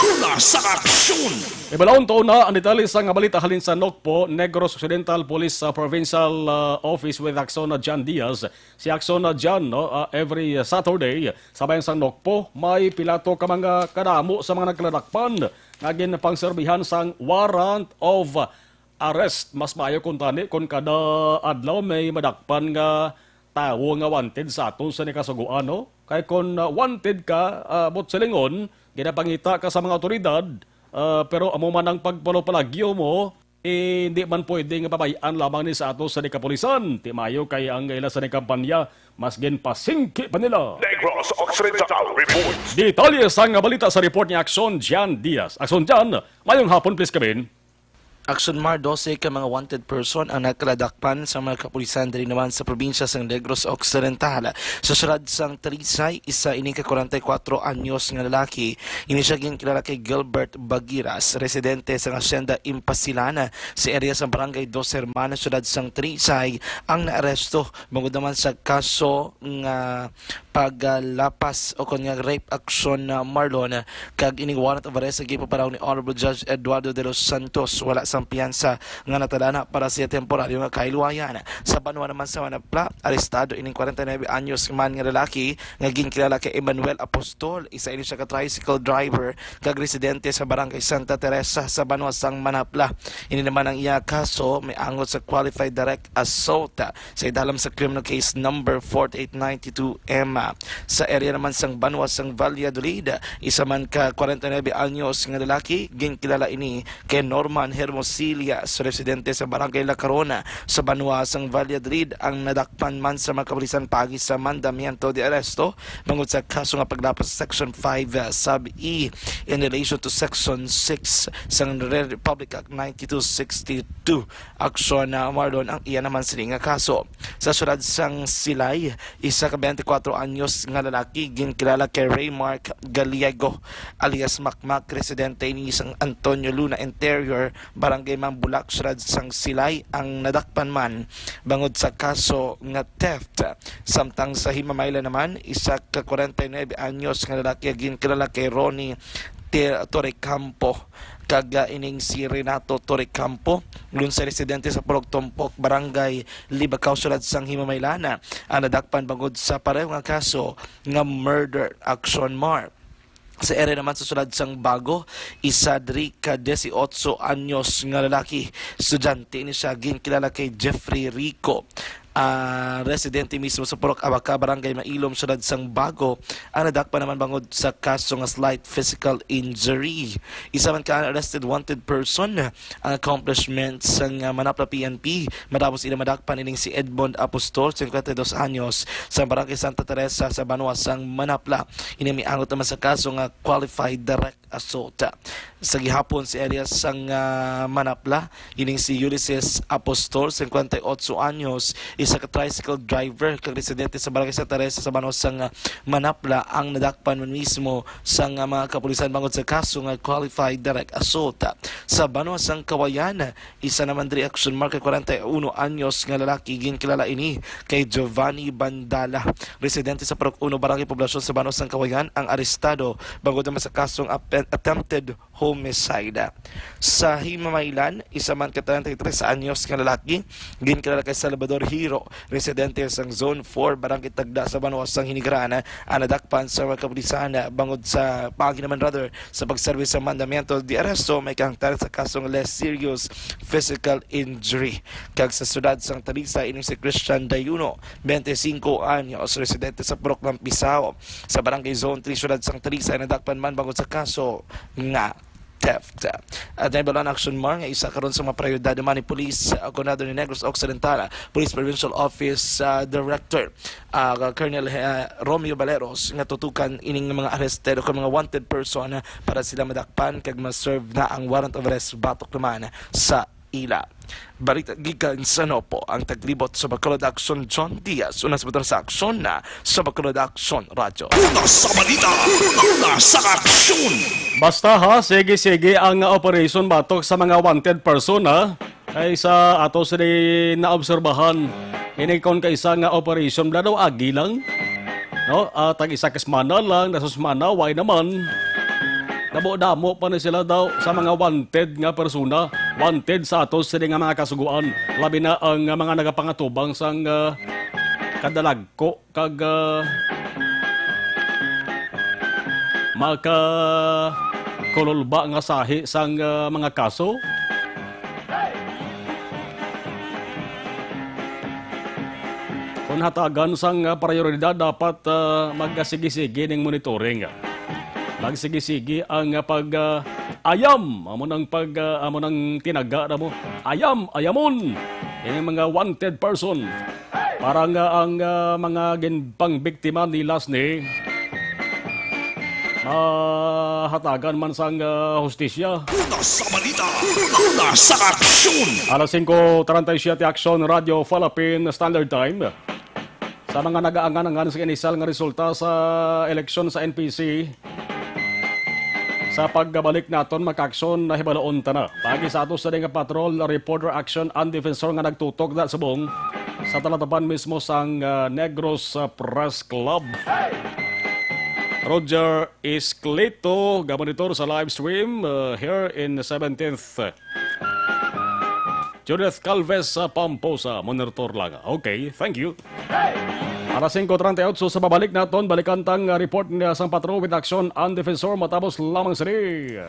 una sa aksyon. Ibalaon to na ang detalye sa nga balita halin sa Nokpo, Negros Occidental Police, ah, Provincial, ah, Office with Aksyon na John Diaz. Si Aksyon na John, no, ah, every Saturday, sa bayan sa Nokpo, may pilato ka mga kadamo sa mga nagkaladakpan nga ginpangserbihan sang warrant of arrest. Mas maayo kung tani kung kada adlaw may madakpan nga tawo nga wanted sa aton sa ni kasugoan, no? Kay kung, ah, wanted ka, ah, buot silingon, ginapangita ka sa mga awtoridad, ah, pero amo man ang pagpalupalagyo mo, eh, hindi man pwede nga pabay-an lamang ni sa ato sa ni kapulisan. Ti maayo kay ang ila sa ni kampanya, mas ginpasingki pa nila. Negros Occidental Report. Detalye sa nga balita sa report ni Aksyon Jan Diaz. Aksyon Jan, mayong hapon, please, kabin. Aksyon Mar, dose ka mga wanted person ang nagkaladakpan sa mga kapulisan diri naman sa probinsya sang Negros Occidental. Sa syudad sang Talisay, isa ini ka kwarenta y kuwatro anyos nga lalaki. Ini siya ginkilala kay Gilbert Bagiras, residente sa Hacienda Impasilan, sa area sa Barangay Dos Hermanas, syudad sang Talisay, ang naaresto bangod naman sa kaso nga paglapas o kon nga rape action, ah, Marlon, kag ining warrant of arrest nga ginpaparaw ni Honorable Judge Eduardo de los Santos. Wala sang piyansa nga natadana para sa temporaryo nga kahilwayan. Sa banwa naman sa Manapla, arestado ining kwarenta y nuebe anyos man nga lalaki nga ginkilala kay Emmanuel Apostol, isa ini siya ka tricycle driver kag residente sa Barangay Santa Teresa sa banwa sang Manapla. Ini naman ang iya kaso may angot sa qualified direct assault. Sa idalom sa criminal case number forty-eight ninety-two M. Sa area naman sang banwa sang Valladolid, isa man ka kwarenta y nuebe anyos nga lalaki, ginkilala ini kay Norman Hermosilla, sa residente sa Barangay La Corona, sa banwa sang Valladolid, ang nadakpan man sa mga kapulisan paagi sa mandamiento de arresto bangod sa kaso nga paglapas sa Section five, uh, Sub E in relation to Section six sang Republic Act ninety-two sixty-two. Aksyon na Marlon ang iya naman sini nga kaso. Sa syudad sang Silay, isa ka twenty-four anyos nga lalaki ginkilala kay Raymark Gallego alias Makmak, residente ini sang Antonio Luna Interior, Barangay Mambulak, syudad sang Silay, ang nadakpan man bangod sa kaso nga theft. Samtang sa Himamaylan naman, isa ka kwarenta y nuebe anyos nga lalaki nga ginkilala kay Ronnie Te-, Torrecampo kag, ah, ining si Renato Torrecampo, lunsay residente sa Purok Tumpok, Barangay Libacao, syudad sang Himamaylan, ang nadakpan bangod sa pareho nga kaso nga murder. Aksyon Mar. Sa area naman sa syudad sang Bago, isa diri ka dieciocho anyos nga lalaki, estudyante ni siya, ginkilala kay Jeffrey Rico, ah, residente mismo sa Purok Abaca, Barangay Mailom, syudad sang Bago, ang nadakpan naman bangod sa kaso nga slight physical injury. Isa man ka unarrested wanted person ang accomplishment sang, ah, Manapla P N P, matapos ila madakpan ining si Edmond Apostol, cincuenta y dos anyos, sa Barangay Santa Teresa sa banwa sang Manapla. Ini may angot naman sa kaso nga qualified direct assault. Sa gihapon sa area sang, ah, Manapla, ining si Ulysses Apostol, cincuenta y ocho anyos, isa ka tricycle driver kag residente sa Barangay Santa Teresa sa banwa sang, ah, Manapla ang nadakpan man mismo sang, ah, mga kapulisan bangod sa kaso nga qualified direct assault. Sa banwa sang Kawayan, isa naman diri action mark kay kwarenta y uno anyos nga lalaki, ginkilala ini kay Giovanni Bandala, residente sa Purok Uno, Barangay Poblacion sa banwa sang Kawayan ang arestado bangod naman sa kasong ape-, attempted homicide. Sa Himamaylan, isa man ka treinta y tres anyos nga lalaki, ginkilala kay Salvador Hiro, residente sang Zone four, Barangay Tagda sa banwa sang Hinigraan, ang nadakpan sa mga kapulisan bangod sa pagi naman, rather, sa pagserbi sa mandamiento de arresto, may kahangtanan sa kasong less serious physical injury. Kag sa siyudad sang Talisay, ining si Christian Dayuno, twenty-cinco anyos, residente sa Purok Lampisao, sa Barangay Zone three, siyudad sang Talisay, nadakpan man bangod sa kaso nga theft. At nahibaluan, action mark, nga isa karon sa mga prioridad man ni Police, uh, Gobernador ni Negros Occidental, Police Provincial Office, uh, Director, uh, Colonel, uh, Romeo Baleros, nga tutukan ining mga arrested o mga wanted person, uh, para sila madakpan kag ma-serve na ang warrant of arrest batok naman sa ila. Balita gikan sa Nopo, ang taglibot sa Bacolod Action, John Diaz, una sa Bacolod Action na sa Bacolod Action Radio. Una sa balita, una sa aksyon. Basta ha, sige-sige ang operation batok sa mga wanted person, ha. Ay sa ato sini naobserbahan, ini kon kaisa nga operation, wala daw agi lang. No? Ah, tag isa ka semana lang, nasusmana, way naman. Damo-damo pa ni sila daw sa mga wanted nga persona. Wanted sa ato sini nga mga kasugoan. Labi na ang, ah, mga nagapangatubang sang, ah, kadalagko kag, ah, makakululba nga sahi sang, ah, mga kaso. Kon hatagan sang, ah, prioridad, dapat, ah, magsigi-sigi ning monitoring. Magsigi-sigi ang, ah, pag, ah, ayam. Amo nang pag, ah, amo nang tinaga na mo. Ayam, ayamon. Ini mga wanted person. Para nga ang, ah, mga ginpangbiktima ni Lasny mahatagan man sang, ah, hustisya. Una sa balita, una sa aksyon. Alas singko treinta y siete, Aksyon Radio Philippine Standard Time. Sa mga nagaangan-angan sa inisal nga resulta sa eleksyon sa N P C, sa pagbalik naton, makaaksyon na hibaloon ta na. Paagi sa ato sa nga patrol, reporter action and defensor nga nagtutok na subong sa talatapan mismo sang, ah, Negros, ah, Press Club. Roger Esclito, gamonitor sa live stream, uh, here in seventeenth. Judith Calves sa Pamposa, monitor lang. Okay, thank you. Alas singko treinta y ocho sa pabalik naton, balikan tang, uh, report nga sang Patrol with Action and Defensor matapos lamang sini.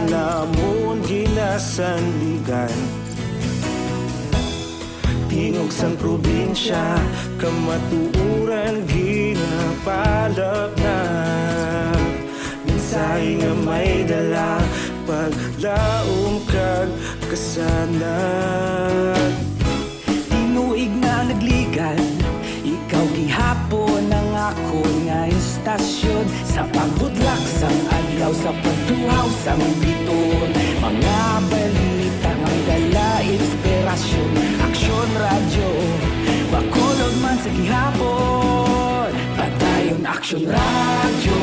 Lamon ginasandigan, tingog sang probinsya, kamatuoran ginapalapnag. Mensahe nga may dala, paglaom kag kasanag. Tinuig na nagligad, ikaw gihapon ang akon nga istasyon. Sa pagbutlak sang adlaw, sa pagtuhaw sang biton, mga balita nga may dala inspirasyon. Aksyon Radyo, Bacolod man sa gihapon. Padayon Aksyon Radyo,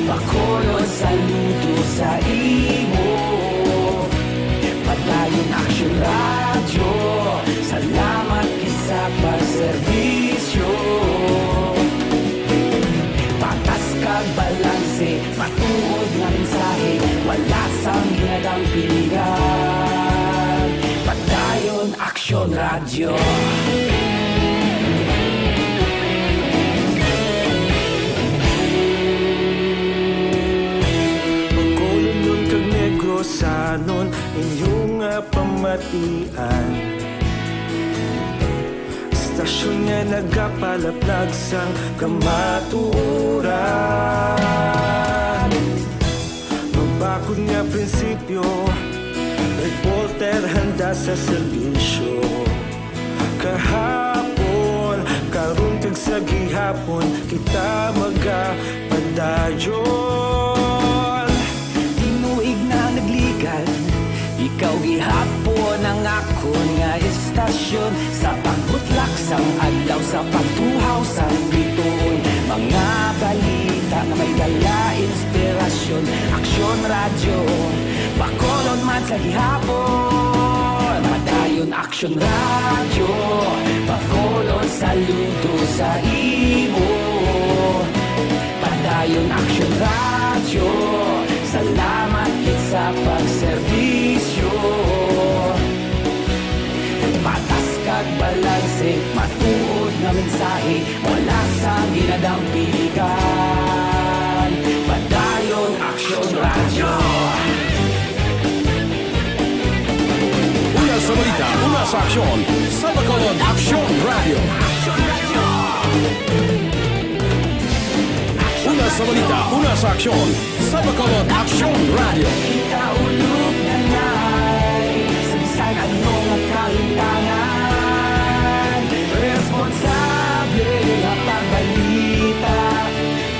Bacolod, saludo sa imo. Padayon Aksyon Radyo, salamat gid sa pagserbisyo. Patas kag balanse, matuod nga mensahe, wala sang ginadampingan. Padayon Aksyon Radyo. Bacolodnon kag Negrosanon, inyo nga pamatian. Istasyon nga nagapalaplag sang kamatuoran. Magbakod nga prinsipyo, reporter handa sa serbisyo. Kahapon, karon kag sa gihapon, kita magapadayon. Tinuig na nagligad, ikaw gihapon ang akon nga istasyon. Sa pagbutlak sang adlaw, sa pagtuhaw sang bituon, mga balita nga may dala inspirasyon. Aksyon Radyo, Bacolod man sa gihapon. Padayon Aksyon Radyo, Bacolod, saludo sa imo. Padayon Aksyon Radyo, salamat gid sa pagserbisyo. Patas kag balanse, matuod nga mensahe, wala sang ginadampigan. Padayon Aksyon Radyo. Una sa balita, una sa aksyon, sa Bacolod Aksyon Radyo. Una sa balita, una sa aksyon, sa Bacolod Aksyon Radyo. Ikaulog na nay, sa bisan ano nga kahitangan, responsable nga pagbalita,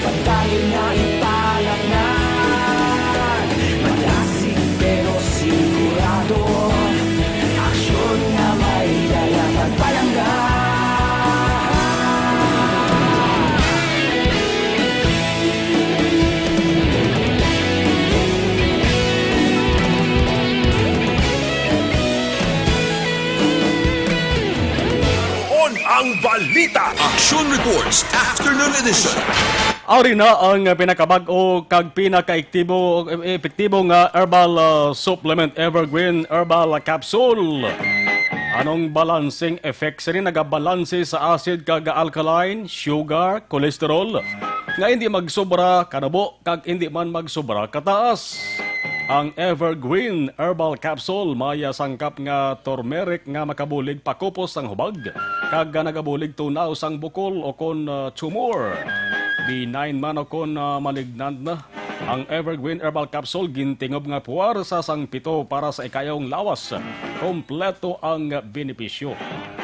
padayon nga ipalapngan, malasig pero sigurado, aksyon nga may dala pagpalangga. On ang balita. Action Reports, Afternoon Edition. Ari na ang pinakabag-o kag pinakaektibo, epektibo nga herbal, ah, supplement, Evergreen Herbal Capsule. Anong balancing effect sini? Nagabalanse sa acid kag alkaline, sugar, cholesterol, nga hindi magsobra kanubo kag hindi man magsobra kataas. Ang Evergreen Herbal Capsule may sangkap nga turmeric nga makabulig pakupos sang hubag kag nagabulig tunaw sang bukol o kon, ah, tumor, benign man o kon, ah, malignant na. Ang Evergreen Herbal Capsule gintingob nga puwersa sang pito para sa ikayong lawas. Kompleto ang benepisyo.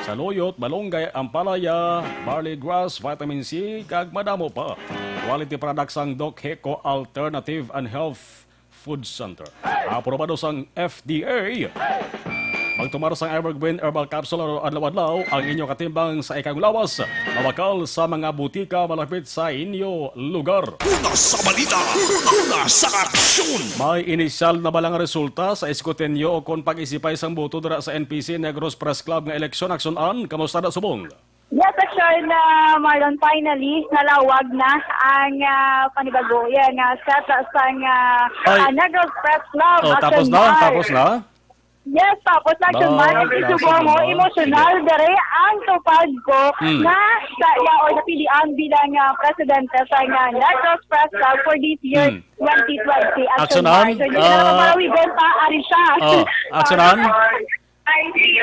Saluyot, malunggay, ampalaya, barley grass, vitamin C, kag madamo pa. Quality products sang Doc Heco Alternative and Health Food Center. Aprobado sang F D A. Magtumar sang Evergreen Herbal Capsule adlaw-adlaw, ang inyo katimbang sa ikayong lawas. Mabakal sa mga butika malapit sa inyo lugar. Una sa balita, una sa aksyon. May inisyal na bala nga resulta sa eskrutinyo o kon pag-isipay sang boto dira sa N P C Negros Press Club nga eleksyon, Aksyon Ann? Kamusta na subong? Yes, actually, na, Marlon, finally, nalawag na ang, ah, panibago. Yan, nga set sang, ah, Ay. ah, Negros Press Club. Oh, tapos Aksyon na? Ann. Tapos na? Yes, tapos na Action Mar, Subong, emosyonal diri ang tupad ko nga sa yaon napilian bilang, ah, presidente sa nga Negros Press Club for this year, Hmm. twenty twenty. Action Mar. So, hindi na Ah. lang malawigon pa, ari siya. Oh, Action Mar. Ay, sige.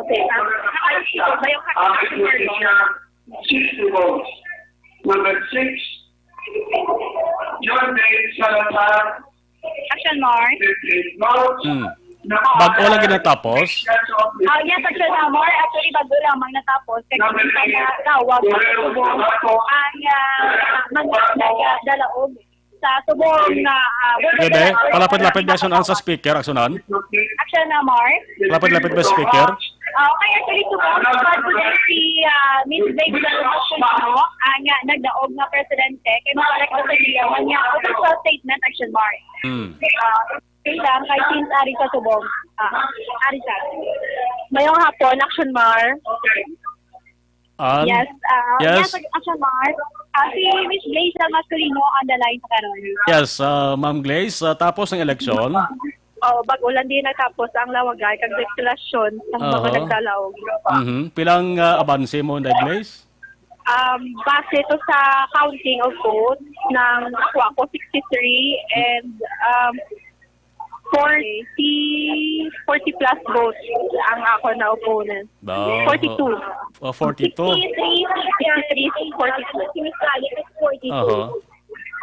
Okay. Number six, John Day Salazar. Action Mar. Hmm. Bag-o lang ginatapos? Ah, yes, Action Mar. Actually, bag-o lang mang natapos. Kaya hindi pa na tawag ang, ah, mga nagdalaog sa subong na, ah, Gede, palapit-lapit ba, Action An, sa speaker, Action An? Action Mar. Palapit-lapit ba speaker? Ah, okay, actually, subong sa today si, ah, Miss Babe Lalabasyon, ang, ah, nagdaog nga presidente. Kaya makalek ko sa iya, man niya, official statement, Action Mar. Hmm. Ah, okay lang, kay since ari sa subong. Ah, ari sa. Mayong hapon, Action Mar. An? Yes, ah, Yes. yes, Action Mar. Ah, si Miss Blaze Masculino on the line sa karon. Yes, ah, Ma'am Glaze, ah, tapos ang eleksyon? Oh, bag-o lang din natapos ang lawagay kag relasyon sa mga Aha. nagdalaog. Mhm. Pilang, ah, abanse mo, Inday Glaze? Um, base to sa counting of votes, nang ako, ako sixty-three and, um, forty, forty plus votes ang ako na opponent. Ba, Forty-two. oh, forty-two. Sixty-three, sixty-three, forty-two. Si Miss Kali is forty-two. Aha.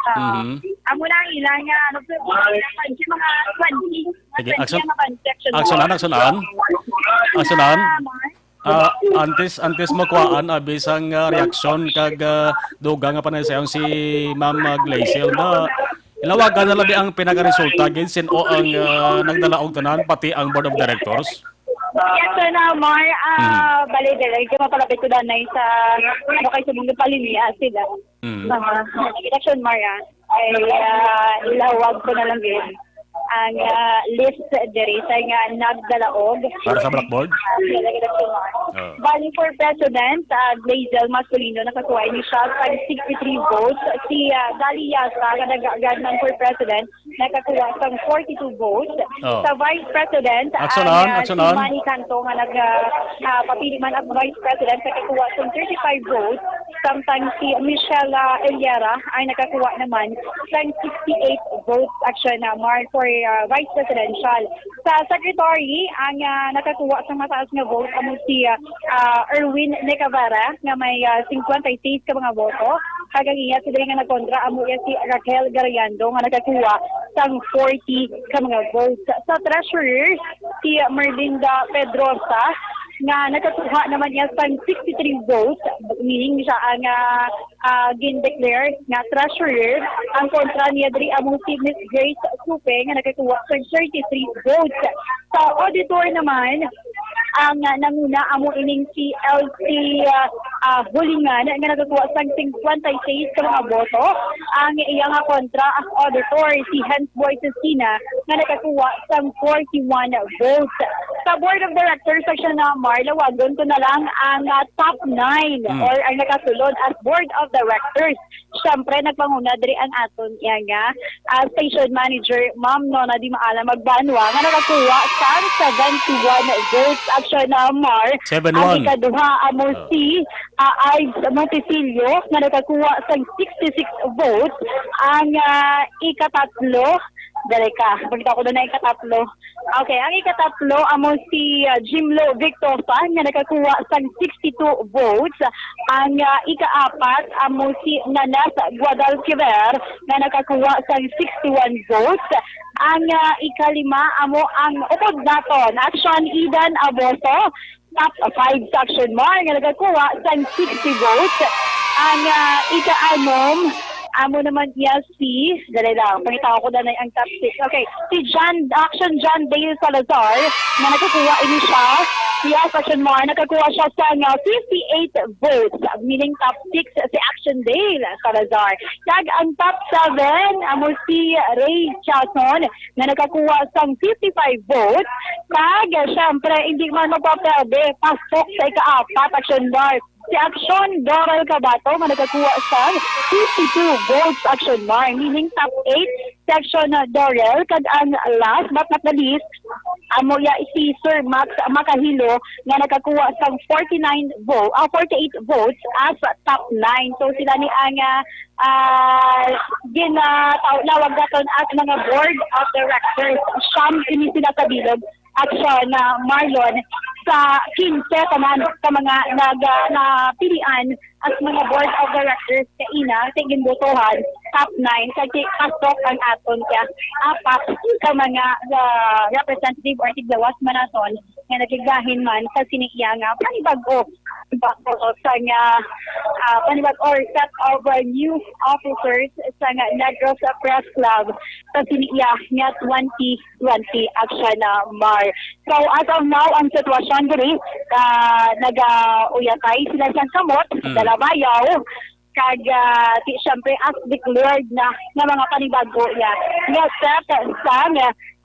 Ah, Mhm. amo na ang ilang, ah, ano, mga twenty. Sige, Twenty Action, ang mga section Action An, Action An. Action An. Ah, antes, antes mo kuhaan, abi sang, ah, reaksyon kag, ah, dugang nga panaysayon si Ma'am, ah, Glazel, na ilawagan na lang ang pinakaresulta, gid, sin-o ang, ah, nagdalaog tanan, pati ang Board of Directors? Yes, Sir Namar. Ah, Mhm. bali, dili, medyo mapalapit ko danay sa, ano, kay subong palimia sila. Mhm. Mga election, Mar, ah. Ay, ah, ilawag ko na lang, gid, ang, ah, list diri sa nga nagdalaog. Para sa blackboard? Ah, sa election, Mar. Oh. Bali, for President, ah, Glazel Masculino, nakakuha ini siya sang sixty-three votes. Si, ah, Dali Yasa, nga nag-agad man for President, nakakuha sang forty-two votes. Oh. Sa Vice President, Action ang, An, ah, Action si An. Manny Canto nga nag, ah, ah, papili man as Vice President, nakakuha sang thirty-five votes. Samtang si Michelle, ah, Eliera ang nakakuha naman sang sixty-eight votes, Action, ah, Mar, for, ah, Vice Presidential. Sa Secretary, ang, ah, nakakuha sang mataas nga vote amo si, ah, ah, Erwin Necavera nga may, ah, cinquenta y seis ka mga boto. Kag ang iya sila nga nagkontra amo iya si Raquel Gariando nga nakakuha sang forty ka mga votes. Sa treasurer, si Merlinda Pedrosa nga nakakuha naman niya sang sixty-three votes, meaning siya ang, ah, ah, gin-declare nga treasurer. Ang kontra niya diri amo si Miss Grace Supe nga nakakuha sang thirty-three votes. Sa auditor naman, ang, ah, nanguna amo ining si Elsie, ah, ah, Hulingan nga nakakuha sang cinquenta y seis ka mga boto. Ang iya nga kontra ang auditor si Hensboy Cecina nga nakakuha sang forty-one votes. Sa Board of Directors, Action, Mar, lawagon ko na lang ang, ah, top nine Mm. or ang nakasulod as Board of Directors. Siyempre, nagpanguna diri ang aton iya nga, ah, station manager, Ma'am Nona Di Maala Magbanwa, nga nakakuha sang seventy-one votes. Action, Mar. Seven one. Ang ikaduha amo Oh. si, ah, Ives Montesillo nga nakakuha sang sixty-six votes. Ang, ah, ikatatlo, dali ka, pagkita ko na ikatatlo. Okay, ang ikatatlo amo si, ah, Jimlo Victosa nga nakakuha sang sixty-two votes. Ang, ah, ikaapat amo si Nanette Guadalquiver nga nakakuha sang sixty-one votes. Ang, ah, ikalima amo ang upod naton, Action, Eden Aboso, top five sa Action, Mar, nga nakakuha sang sixty votes. Ang, ah, ika-anom, amo naman iya si, dali lang, pangita ko na ang top six. Okay, si John, Action, John Dale Salazar, nga nakakuha ini siya. Yes, Action, Mar, nakakuha siya sang, ah, fifty-eight votes, meaning top six si Action Dale Salazar. Kag ang top seven, amo si Ray Chason, nga nakakuha sang fifty-five votes. Kag, eh, syempre, hindi man mapapwede pasok sa ikaapat, Action, Mar. si Action Doral Cabato nga nakakuha sa fifty-two votes, Action Mar, meaning top eight si Action Doral, kag ang last but not the least, amo ya si Sir Max Macahilo nga nakakuha sang forty-nine vo-, ah, forty-eight votes as top nine. So sila ni ang, ah, ah, ginatawag naton as mga board of directors. Siyam ini sila sa bilog, Action, ah, Marlon, sa quince tanan ka mga nag-, ah, napilian as mga board of directors kaina sa ginbotohan, top nine, kay pasok ang aton ka apat ka mga, ah, representative or tiglawas man naton nga nagagahin man sa sini iya nga panibag-o, panibag-o sa nga, ah, panibag-o or set of, ah, new officers sa nga Negros Press Club sa sini iya nga twenty twenty, Action, ah, Mar. So, as of now, ang sitwasyon diri, ah, nagauyatay sila sa kamot, Mm. Dalabayaw, kag, ah, ti, syempre, as declared na nga mga panibag-o ya nga set sang,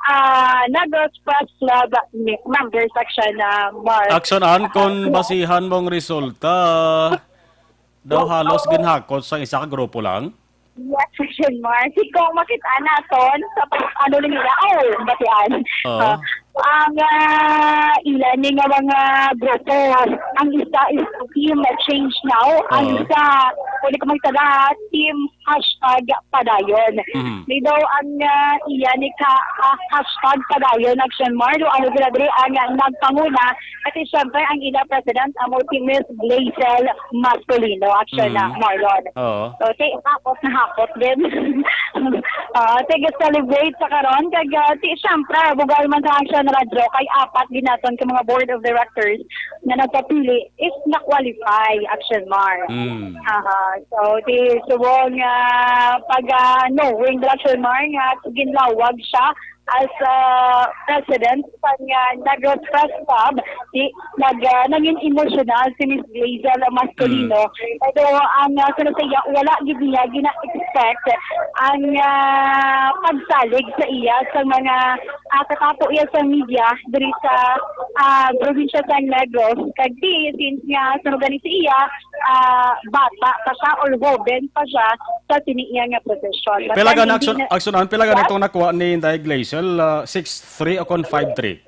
ah, Negros Press Club ni-, members, Action, ah, Mar. Action, an, kung basihan mong resulta, daw halos ginhakot sang isa ka grupo lang? Yes, Action Mar. Si kung makita naton sa pag-, ano ni nila, oh, batian. Oo. Ah, ang, ah, ila ni nga mga grupo, ang isa is Team Change Now, ang Oo. isa, pwede ko magtala, Team Hashtag Padayon. Mhm. May daw ang, ah, iya ni ka, ah, Hashtag Padayon, Action Mar, do ano sila diri ang, ah, nagpanguna, at syempre ang ila president amo si Miss Blazel Masculino, Action, Mm. ah, Marlon. Oo. So, ti, hapot na hapot din. Ah, ti, celebrate sa karon. Kag, ah, ti, syempre, bugal man sa Action Radio, kay apat ginaton ka mga board of directors na nagpapili is na-qualify, Action Mar. Mm. Aha. So, ti, subong, ah, pag, ah, knowing the Action Mar nga ginlawag siya as, ah, president sa nga Negros Press Club, di, nag, ah, nangin emosyonal si Miss Blazel Mascolino. Mm. Pero ang, ah, kuno sa iya, wala gid niya gina-expect ang, ah, pagsalig sa iya sa mga, ah, katapo iya sa media diri sa, ah, probinsya sa Negros. Kag di, since nga sunugan ni siya, ah, bata pa siya or hoben pa siya sa sini iya nga posisyon. But Pila then, gani hindi Action, na Action, an, pila gani Yes? itong nakuha ni Inday Glazel? Ah, six three o kon five three?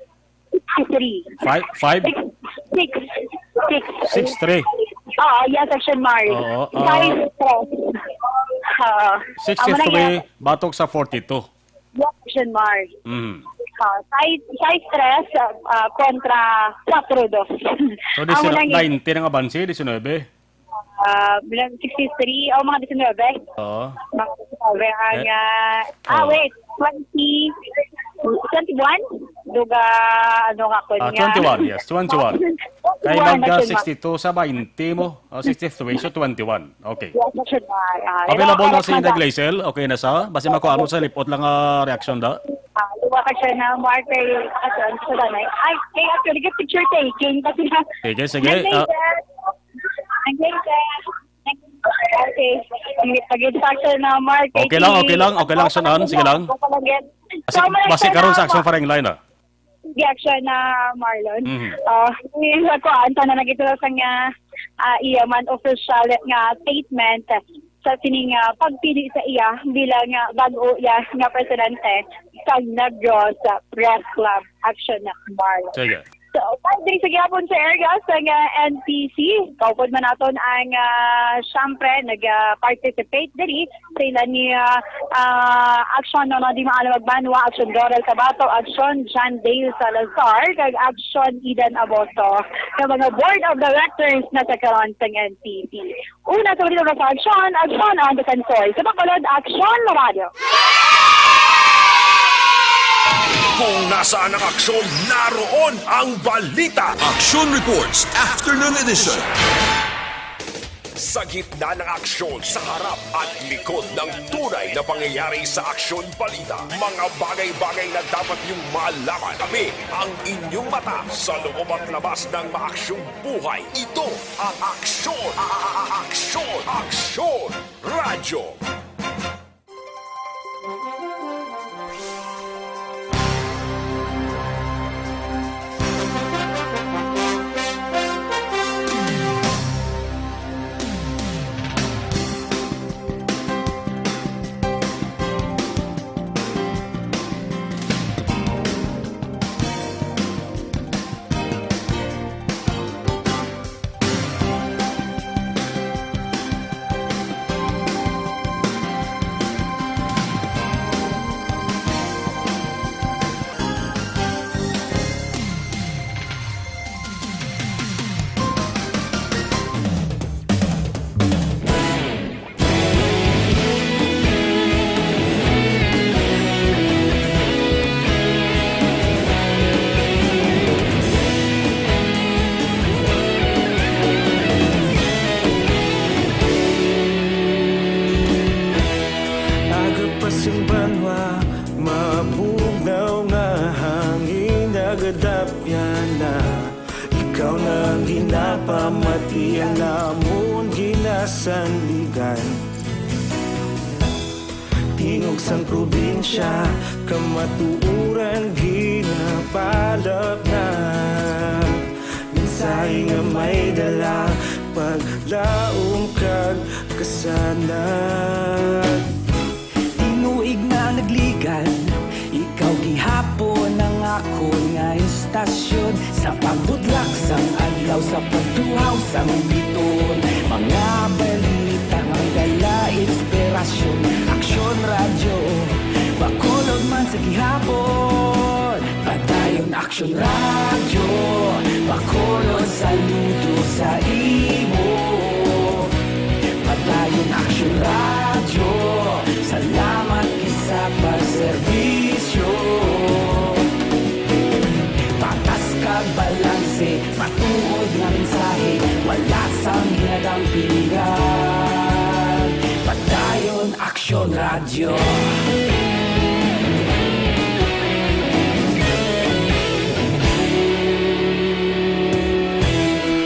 Six three. Five, five? Six, six, six. Six three. Oo, yes, Action Mar. Oo, ah, Five, three. Oo. Amo na Sixty-three yan. Batok sa forty-two. Yes, Action Mar. Mm. Ah, sais, sais tres, ah, ah, kontra kwatro dos. So, Amo na yan. Nineteen ang abanse, diecinuebe. Ah, bilang sixty-three, o, mga diecinuebe. Oo. Mga diecinuebe ang, Eh, ah, ah, oo. Wait, twenty, twenty-one? Duga, ano nga ko Ah, niya? Twenty-one, yes, twenty-one. Kay Twenty-one, mag, ah, Action Mar. Sixty-two sa twenty mo, o, sixty-three, so twenty-one. Okay. Yes, Action Mar. Ah, Available na correct si na Inday ba? Glazel. Okay na sa? Basi makuha mo sa lipot lang, ah, reaction da. Ah, luwa ka siya na, Mark, kay, ah, sa, sa danay. Ay, kay actually, kay picture taking. Kasi na, Sige, sige, Inday ah. Glazel. Inday Glazel. Okay. Hindi, pag-instruction na, Mark, kay Okay lang, si, okay lang, okay lang, Sunan. Sige lang. Basi, So, basi karon sa Action Firing Line, ah. Reaction na, Marlon. Mhm. Ah, sa kuan, sana nagitula sa nga, ah, iya man official nga statement sa sining, ah, pagpili sa iya bilang, ah, bag-o iya nga presidente sa Negros Press Club, Action na, Marlon. Sige. So, five diri sa gihapon sa area sa nga N P C. Kaupod man naton ang, ah, siyempre, nag, ah, participate diri sa ila ni, ah, ah, Action Nono Di Maalam Magbanwa, Action Doral Cabato, Action John Dale Salazar, kag Action Eden Aboto, nga mga board of directors na sa karon sang N P C. Una sa balita sa Action, Action ang Defensor. Sa Bacolod, Action Radio. Kung nasaan ang aksyon, naroon ang balita. Action Reports, Afternoon Edition. Sa gitna ng aksyon, sa harap at likod ng tunay na pangyayari sa Aksyon Balita, mga bagay-bagay na dapat niyong malaman. Kami ang inyong mata sa loob at labas ng maaksyong buhay. Ito ang Aksyon, a-, a-, a-, Aksyon, Aksyon Radyo. Napamati ang amon ginasandigan. Tingog sang probinsya, kamatuoran ginapalapnag. Mensahe nga may dala, paglaom kag kasanag. Tinuig na nagligad, ikaw gihapon ang akon nga istasyon. Sa pagbutlak sang adlaw, sa pagtuhaw sang bituon, mga balita nga may dala inspirasyon. Aksyon Radyo, Bacolod man sa gihapon. Padayon Aksyon Radyo, Bacolod, saludo sa imo. Padayon Aksyon Radyo, salamat gid sa pagserbisyo. Patas kag balanse, matuod nga mensahe, wala sang ginadampigan. Padayon Aksyon Radyo.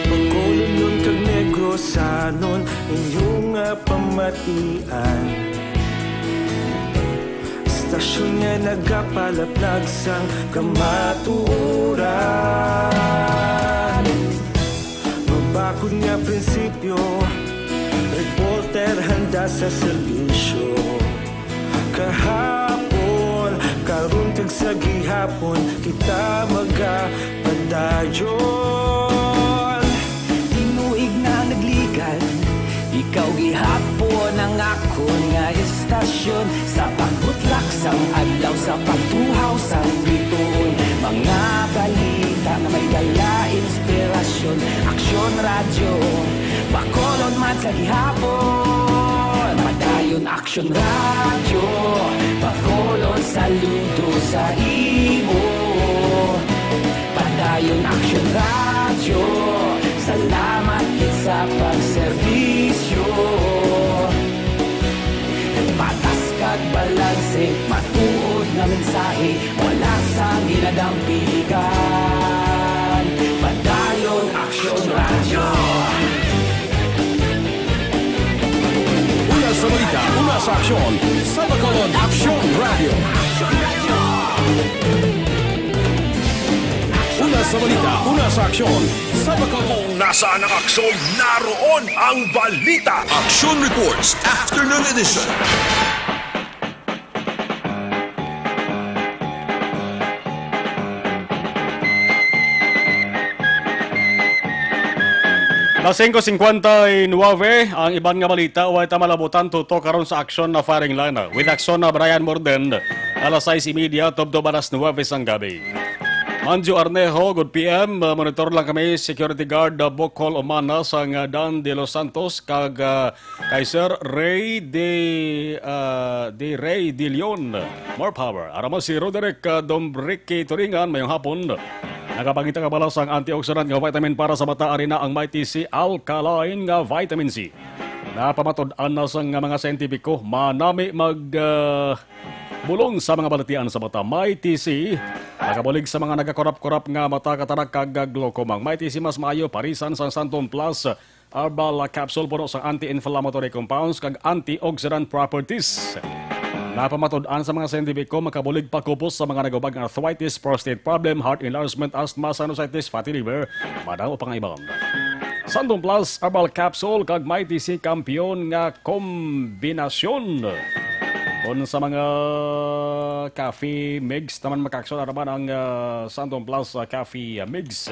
Bacolodnon kag Negrosanon, inyo nga pamatian. Istasyon nga nagapalaplag sang kamatuoran. Mabakod nga prinsipyo, reporter handa sa serbisyo. Kahapon, karon kag sa gihapon, kita magapadayon. Tinuig na nagligad, ikaw gihapon ang akon nga istasyon. Sa pagbutlak sang adlaw, sa pagtuhaw sang bituon, mga balita nga may dala inspirasyon. Aksyon Radyo, Bacolod man sa gihapon. Padayon Aksyon Radyo, Bacolod, saludo sa imo. Padayon Aksyon Radyo, salamat gid sa pagserbisyo. Patas kag balanse, matuod nga mensahe, wala sang ginadampigan. Padayon Aksyon Radyo. Una sa balita, una sa aksyon, sa Bacolod Aksyon Radyo. Una sa balita, una sa aksyon, sa Bacolod. Kung nasaan ang aksyon, naroon ang balita. Aksyon Reports, Afternoon Edition. Las singko singkwenta y nuwebe, ang iban nga balita, way ta malabutan tutok karon sa aksyon na firing line. With aksyon na Brian Morden, alas sais y media, tubtob alas nuwebe sang gabi. Manjo Arnejo, good P M, uh, monitor lang kami, security guard, uh, Bokol Umana, sang, uh, Dan de los Santos, kag, uh, kay Sir Ray de, uh, de Ray de Leon. More power. Arama si Roderick, uh, Dombriki Turingan, mayong hapon. Nakapangita ka bala sang antioxidant nga vitamin para sa mata, ari na ang Mighty C Alkaline nga vitamin C. Napamatud-an na sang mga siyentipiko, manami mag, uh, bulong sa mga balatian sa mata. Mighty C, makabulig sa mga nagakurap-kurap nga mata, katarak, kag glaucoma. Ang Mighty C mas maayo parisan sang Santon Plus Herbal Capsule, puno sang anti-inflammatory compounds kag antioxidant properties. Napamatud-an sa mga siyentipiko, makabulig pakupos sa mga nagubag nga arthritis, prostate problem, heart enlargement, asthma, sinusitis, fatty liver, madamo pa nga iban. Santon Plus Herbal Capsule kag Mighty C Kampiyon nga kombinasyon. Kon sa mga coffee mix naman, makaaksyon na naman ang, ah, Santon Plus, ah, Coffee, ah, Mix.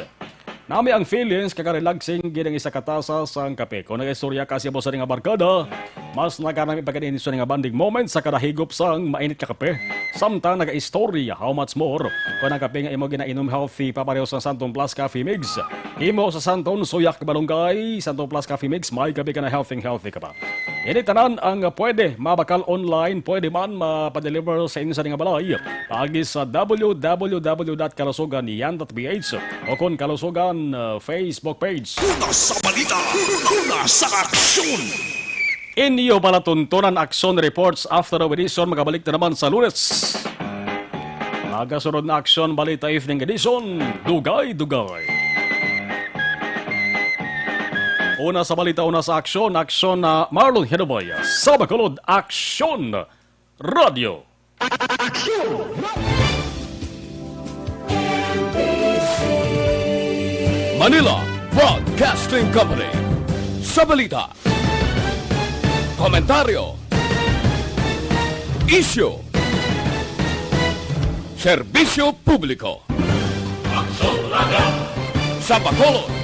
Nami ang feelings, kaka-relaxing gid ang isa ka tasa sang kape. Kung nagaistorya ka sa imo sini nga barkada, mas naganami pa gani sini nga bonding moments sa kada higop sang mainit nga kape. Samtang nagaistorya, how much more kung ang kape nga imo ginainom healthy, papareho sa Santon Plus Coffee Mix. Himo sa Santon, suyak, malunggay, Santon Plus Coffee Mix, may kape ka na, healthy, healthy ka pa. Ini tanan ang pwede mabakal online, pwede man mapadeliver sa inyo sini nga balay. Paagi sa W W W dot kalusugan yan dot P H o kon Kalusugan, uh, Facebook page. Una sa balita, una sa aksyon. Inyo palatuntunan aksyon reports after of edition, magabalik na naman sa Lunes. Magasunod na aksyon, balita evening edition, dugay-dugay. Una sa balita, una sa aksyon, aksyon na Marlon Hinubay. Sa Bacolod, Aksyon Radio. Manila Broadcasting Company. Sa balita, komentaryo, isyu, serbisyo publiko. Sa Bacolod,